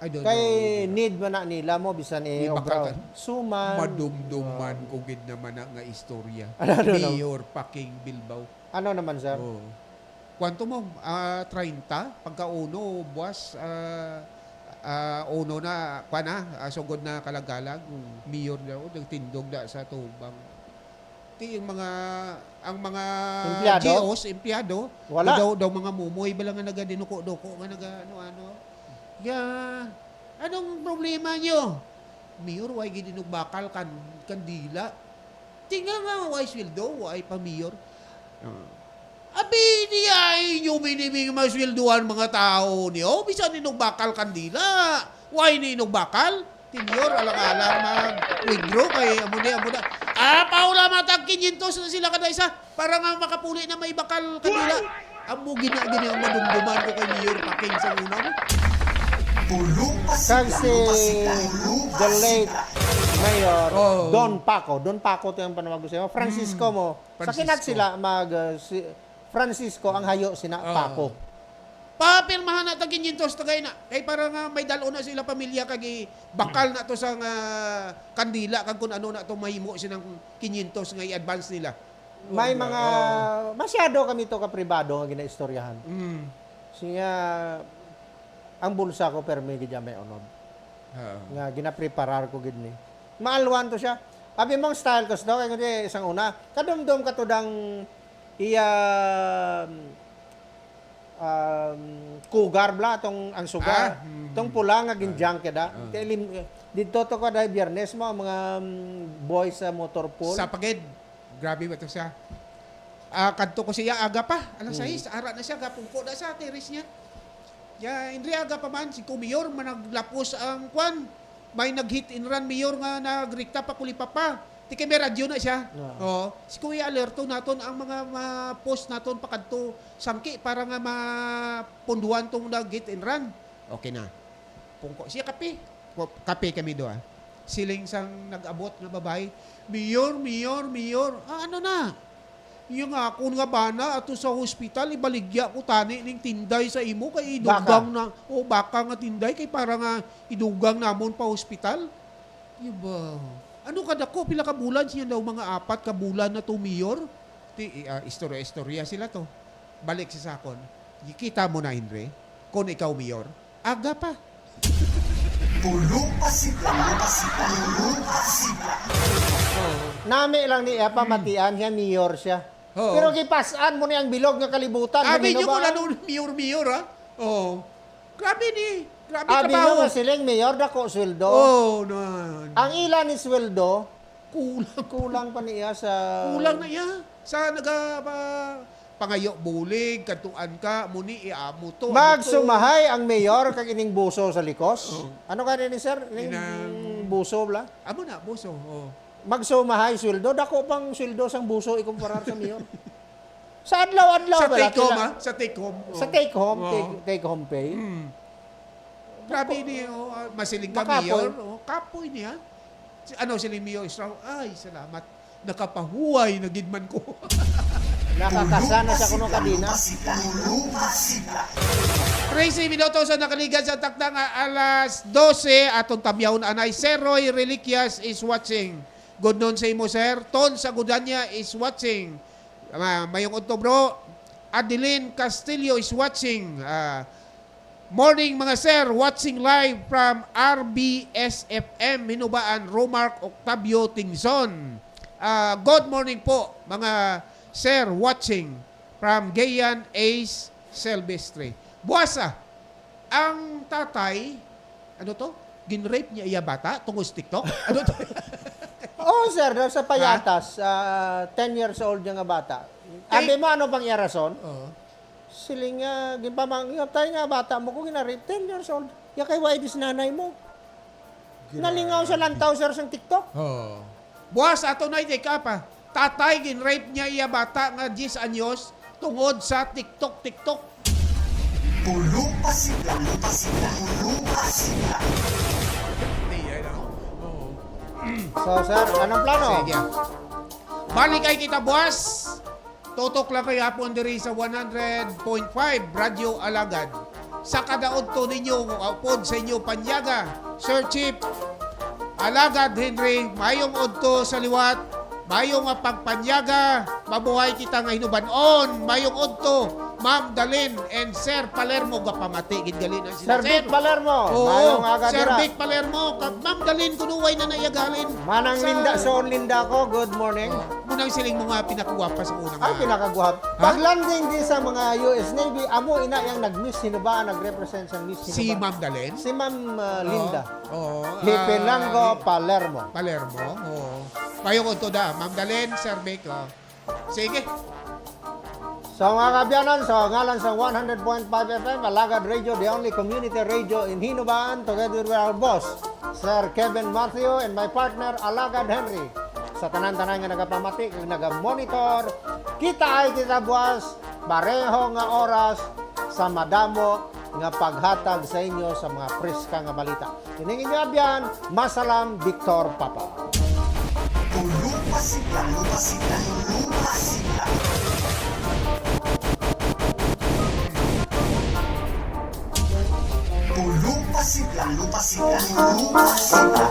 I don't kay know. Need man na nila mo, bisan eh, Di bakal obra. Ka-, suman. Madumduman Ah. ko gid naman na nga istorya. Ano, ano, ano? Mayor Paking Bilbao. Ano naman, sir? Oo. Kwanto mo? Ah, treinta? Pagka uno, buwas, ah, ah, uno na, kwa na, ah, sugod na kalagalag. Hmm. Mayor daw, nagtindog na sa tubang. Ti, ang mga, ang mga Empleyado? G Os, empleyado, Wala. daw, daw mga mumoy ba lang nga nagadinuko-duko, nga naga, ano, ano. Ya, anong problema nyo? Mayor, way gid inugbakal kan, kandila. Tinga nga, way sweldo, way pa mayor. Ah. Abi niya, inyo binibing masweldohan mga tao niyo. Bisan inugbakal kandila. Way ni inugbakal? Tinyor, alang-alang mag-withdraw kay amo ni, amo na. Ah, paula matag kinyentos na sila kada isa para nga makapuli na may bakal kanila. Amo gina, gina ang madumduman ko kay Mayor Paking sa una mo. Tulog pa Kag sila, si tulog pa the sila. Late Mayor Oh. Don Paco. Don Paco to yung panawag ko sa'yo. Francisco Mm. mo. Sa Francisco. Kinat sila mag, uh, si Francisco ang hayo sina Oh. Paco. Papirmahan na tag kinyentos tagay na. Kay para nga may dal-on na sila pamilya kag i-, bakal na to sa nga kandila kag kun ano na to mahimo silang kinyentos nga i-advance nila. May Oh, mga, oh. Masyado kami to ka pribado nga ginaistoryahan. Mm. Siya, ang bulsa ko permi gid may unod. Oo. Nga ginapreparar ko gid ni. Maalwan to siya. Abi mong style ko sa kay kundi isang una. Kadumdum ka to dang iya, um, cougar bla tong ang sugar. Ah, mm. Tong pula nga Ah. ginjunk da. Ah. Kay lim-, dito to ko dahil Biyernes mo ang mga, um, boys sa motor pool. Sa pagid. Grabe ba to siya? Ah, kadto ko siya aga pa, alas Hmm. sais, ara na siya, gapungko na sa terrace niya. Ya, Henry, aga pa man, si Kumiyor, managlapos ang kwan. May nag-hit and run, Mayor, nga nagrikta pa Kulipapa. Ti kay may radyo na siya. Ah. Oo. Si Kuya, alerto naton ang mga, mga post naton pakadto sangki para nga mapunduan tong nag-hit and run. Okay na. Pungko siya, kape. Wa-, kape kami duha. Siling sang nag-abot nga babayi, "Mayor, mayor, mayor." "Ah, ano na?" "Yung akon nga bana ato sa hospital, ibaligya ko tani ning tinday sa imo kay idugang Baka. na, o baka nga tinday kay para nga idugang namon pa hospital." Diba? Ano kadako? Pila ka bulan siya daw? Mga apat ka bulan na to, mayor? Ti, ah, istorya-istorya sila to. Balik sa sakon. Kita mo na, Henry, kung ikaw mayor, aga pa. Tulog pa sila, tulog pa sila, tulog pa sila. Nami lang ni Epa, matian siya, mayor siya. Oo. Pero gipas-an mo ni ang bilog nga kalibutan, Abi kanino niyo ba? Kung ano, mayor-mayor, ha? Oo. Grabe ni. Grabe Abi trabaho. Niyo nga siling mayor, dako sweldo. Oo, na. Ang ila ni sweldo, Kulang. Kulang pa niya sa Kulang na iya. Sa naga-, pa-, pangayo bulig, kadtuan ka, muni, iamo to, amo to. Magsumahay ang mayor kag ining buso sa likos. Oo. Ano ka ni, sir? Ning Inang buso, bla? Amo na, buso, oo. Magsumahay sweldo, dako pang sweldo sang buso ikumparar sa mayor. Sa adlaw-adlaw Sa bala, take home, kila-, ah? Sa take home, sa oo. Take home, Oo. Take, take home pay. Mm. Grabe ni, oh, ah, masiling ka, Makapoy. Mayor. Oh, kapoy niya. Si, ano, siling Mayor Strong, "Ay, salamat. Nakapahuway na gid man ko." Nakakasana siya kuno kadina. Trece minutos ang nakaligad sa takna nga alas dose. Atong tamyawon anay, Sir Roy Reliquias is watching. Good noon sa imo, sir. Ton Sagudanya is watching. Ah, mayong udto, bro. Adeline Castillo is watching. Ah, Morning, mga sir. Watching live from R B S F M, Hinubaan, Romark Octavio Tingson. Ah, good morning po, mga sir. Watching from Gayan Ace Silvestre. Buwasa, ang tatay, ano to? Ginrape niya iya bata tungod sa TikTok? Ano to? Oo, sir. Daw sa Ha? Payatas, ah, ten years old niya nga bata. Kay Abi mo, ano bang iya rason? Oo. Siling nga, ginpamang-, "Yung tay nga bata mo ko ginarip, ten years old. Ya kay why this nanay mo?" Grabe. Nalingaw sa lantaw, sir, sang TikTok. Oo. Buwas ato na, take up, ah. Tatay, ginrape niya iya bata nga diyes anyos tungod sa TikTok, TikTok. Tulog pa sila, tulog pa sila, tulog pa sila. Hindi, ano? Oo. So, sir, anong plano? Sige. Balik ay kita buwas. Tutok lang kay hapon diri sa one hundred point five Radyo Alagad. Sa kada udto ninyo, upod sa inyo panyaga, Sir Chief Alagad Henry, mayong udto sa liwat, mayong nga pagpanyaga, mabuhay kita nga hinubanon, mayong udto, Ma'am Dalin and Sir Palermo, gapamati gid gali na sila. Sir Vic Palermo, Oo, mayong aga Sir dira. Vic Palermo, kag Ma'am Dalin, kunuway na naiyagalin. Manang Sa Linda, Son Linda ko, good morning. Oh, munang siling mo nga pinakagwapa sa una Ay, nga. Pinakagwap. Ha? Pag-landing din sa mga U S Navy, amo ina yang nag-Miss Hinubaan, nag-represent sa Miss Si Hinubaan. Ma'am Dalin? Si Ma'am, uh, Oo. Linda. Oo. Hipinango Ah, Palermo. Palermo, oo. Mayong udto da, Ma'am Dalin, Sir Vic, oh. Sige. So, mga kaabyanan, sa ngalan sa one hundred point five F M, Alagad Radio, the only community radio in Hinubaan, together with our boss, Sir Kevin Matthew, and my partner, Alagad Henry. Sa tanan-tanan nga nagapamati kag nagamonitor, kita ay kita buwas, pareho nga oras, sa madamo nga paghatag sa inyo sa mga preska nga balita. Ining inyo abyan, Masalam Victor Papa. Tulog pa sila, tulog pa sila, tulog pa sila. Tulog pa sila, tulog pa sila, tulog pa sila.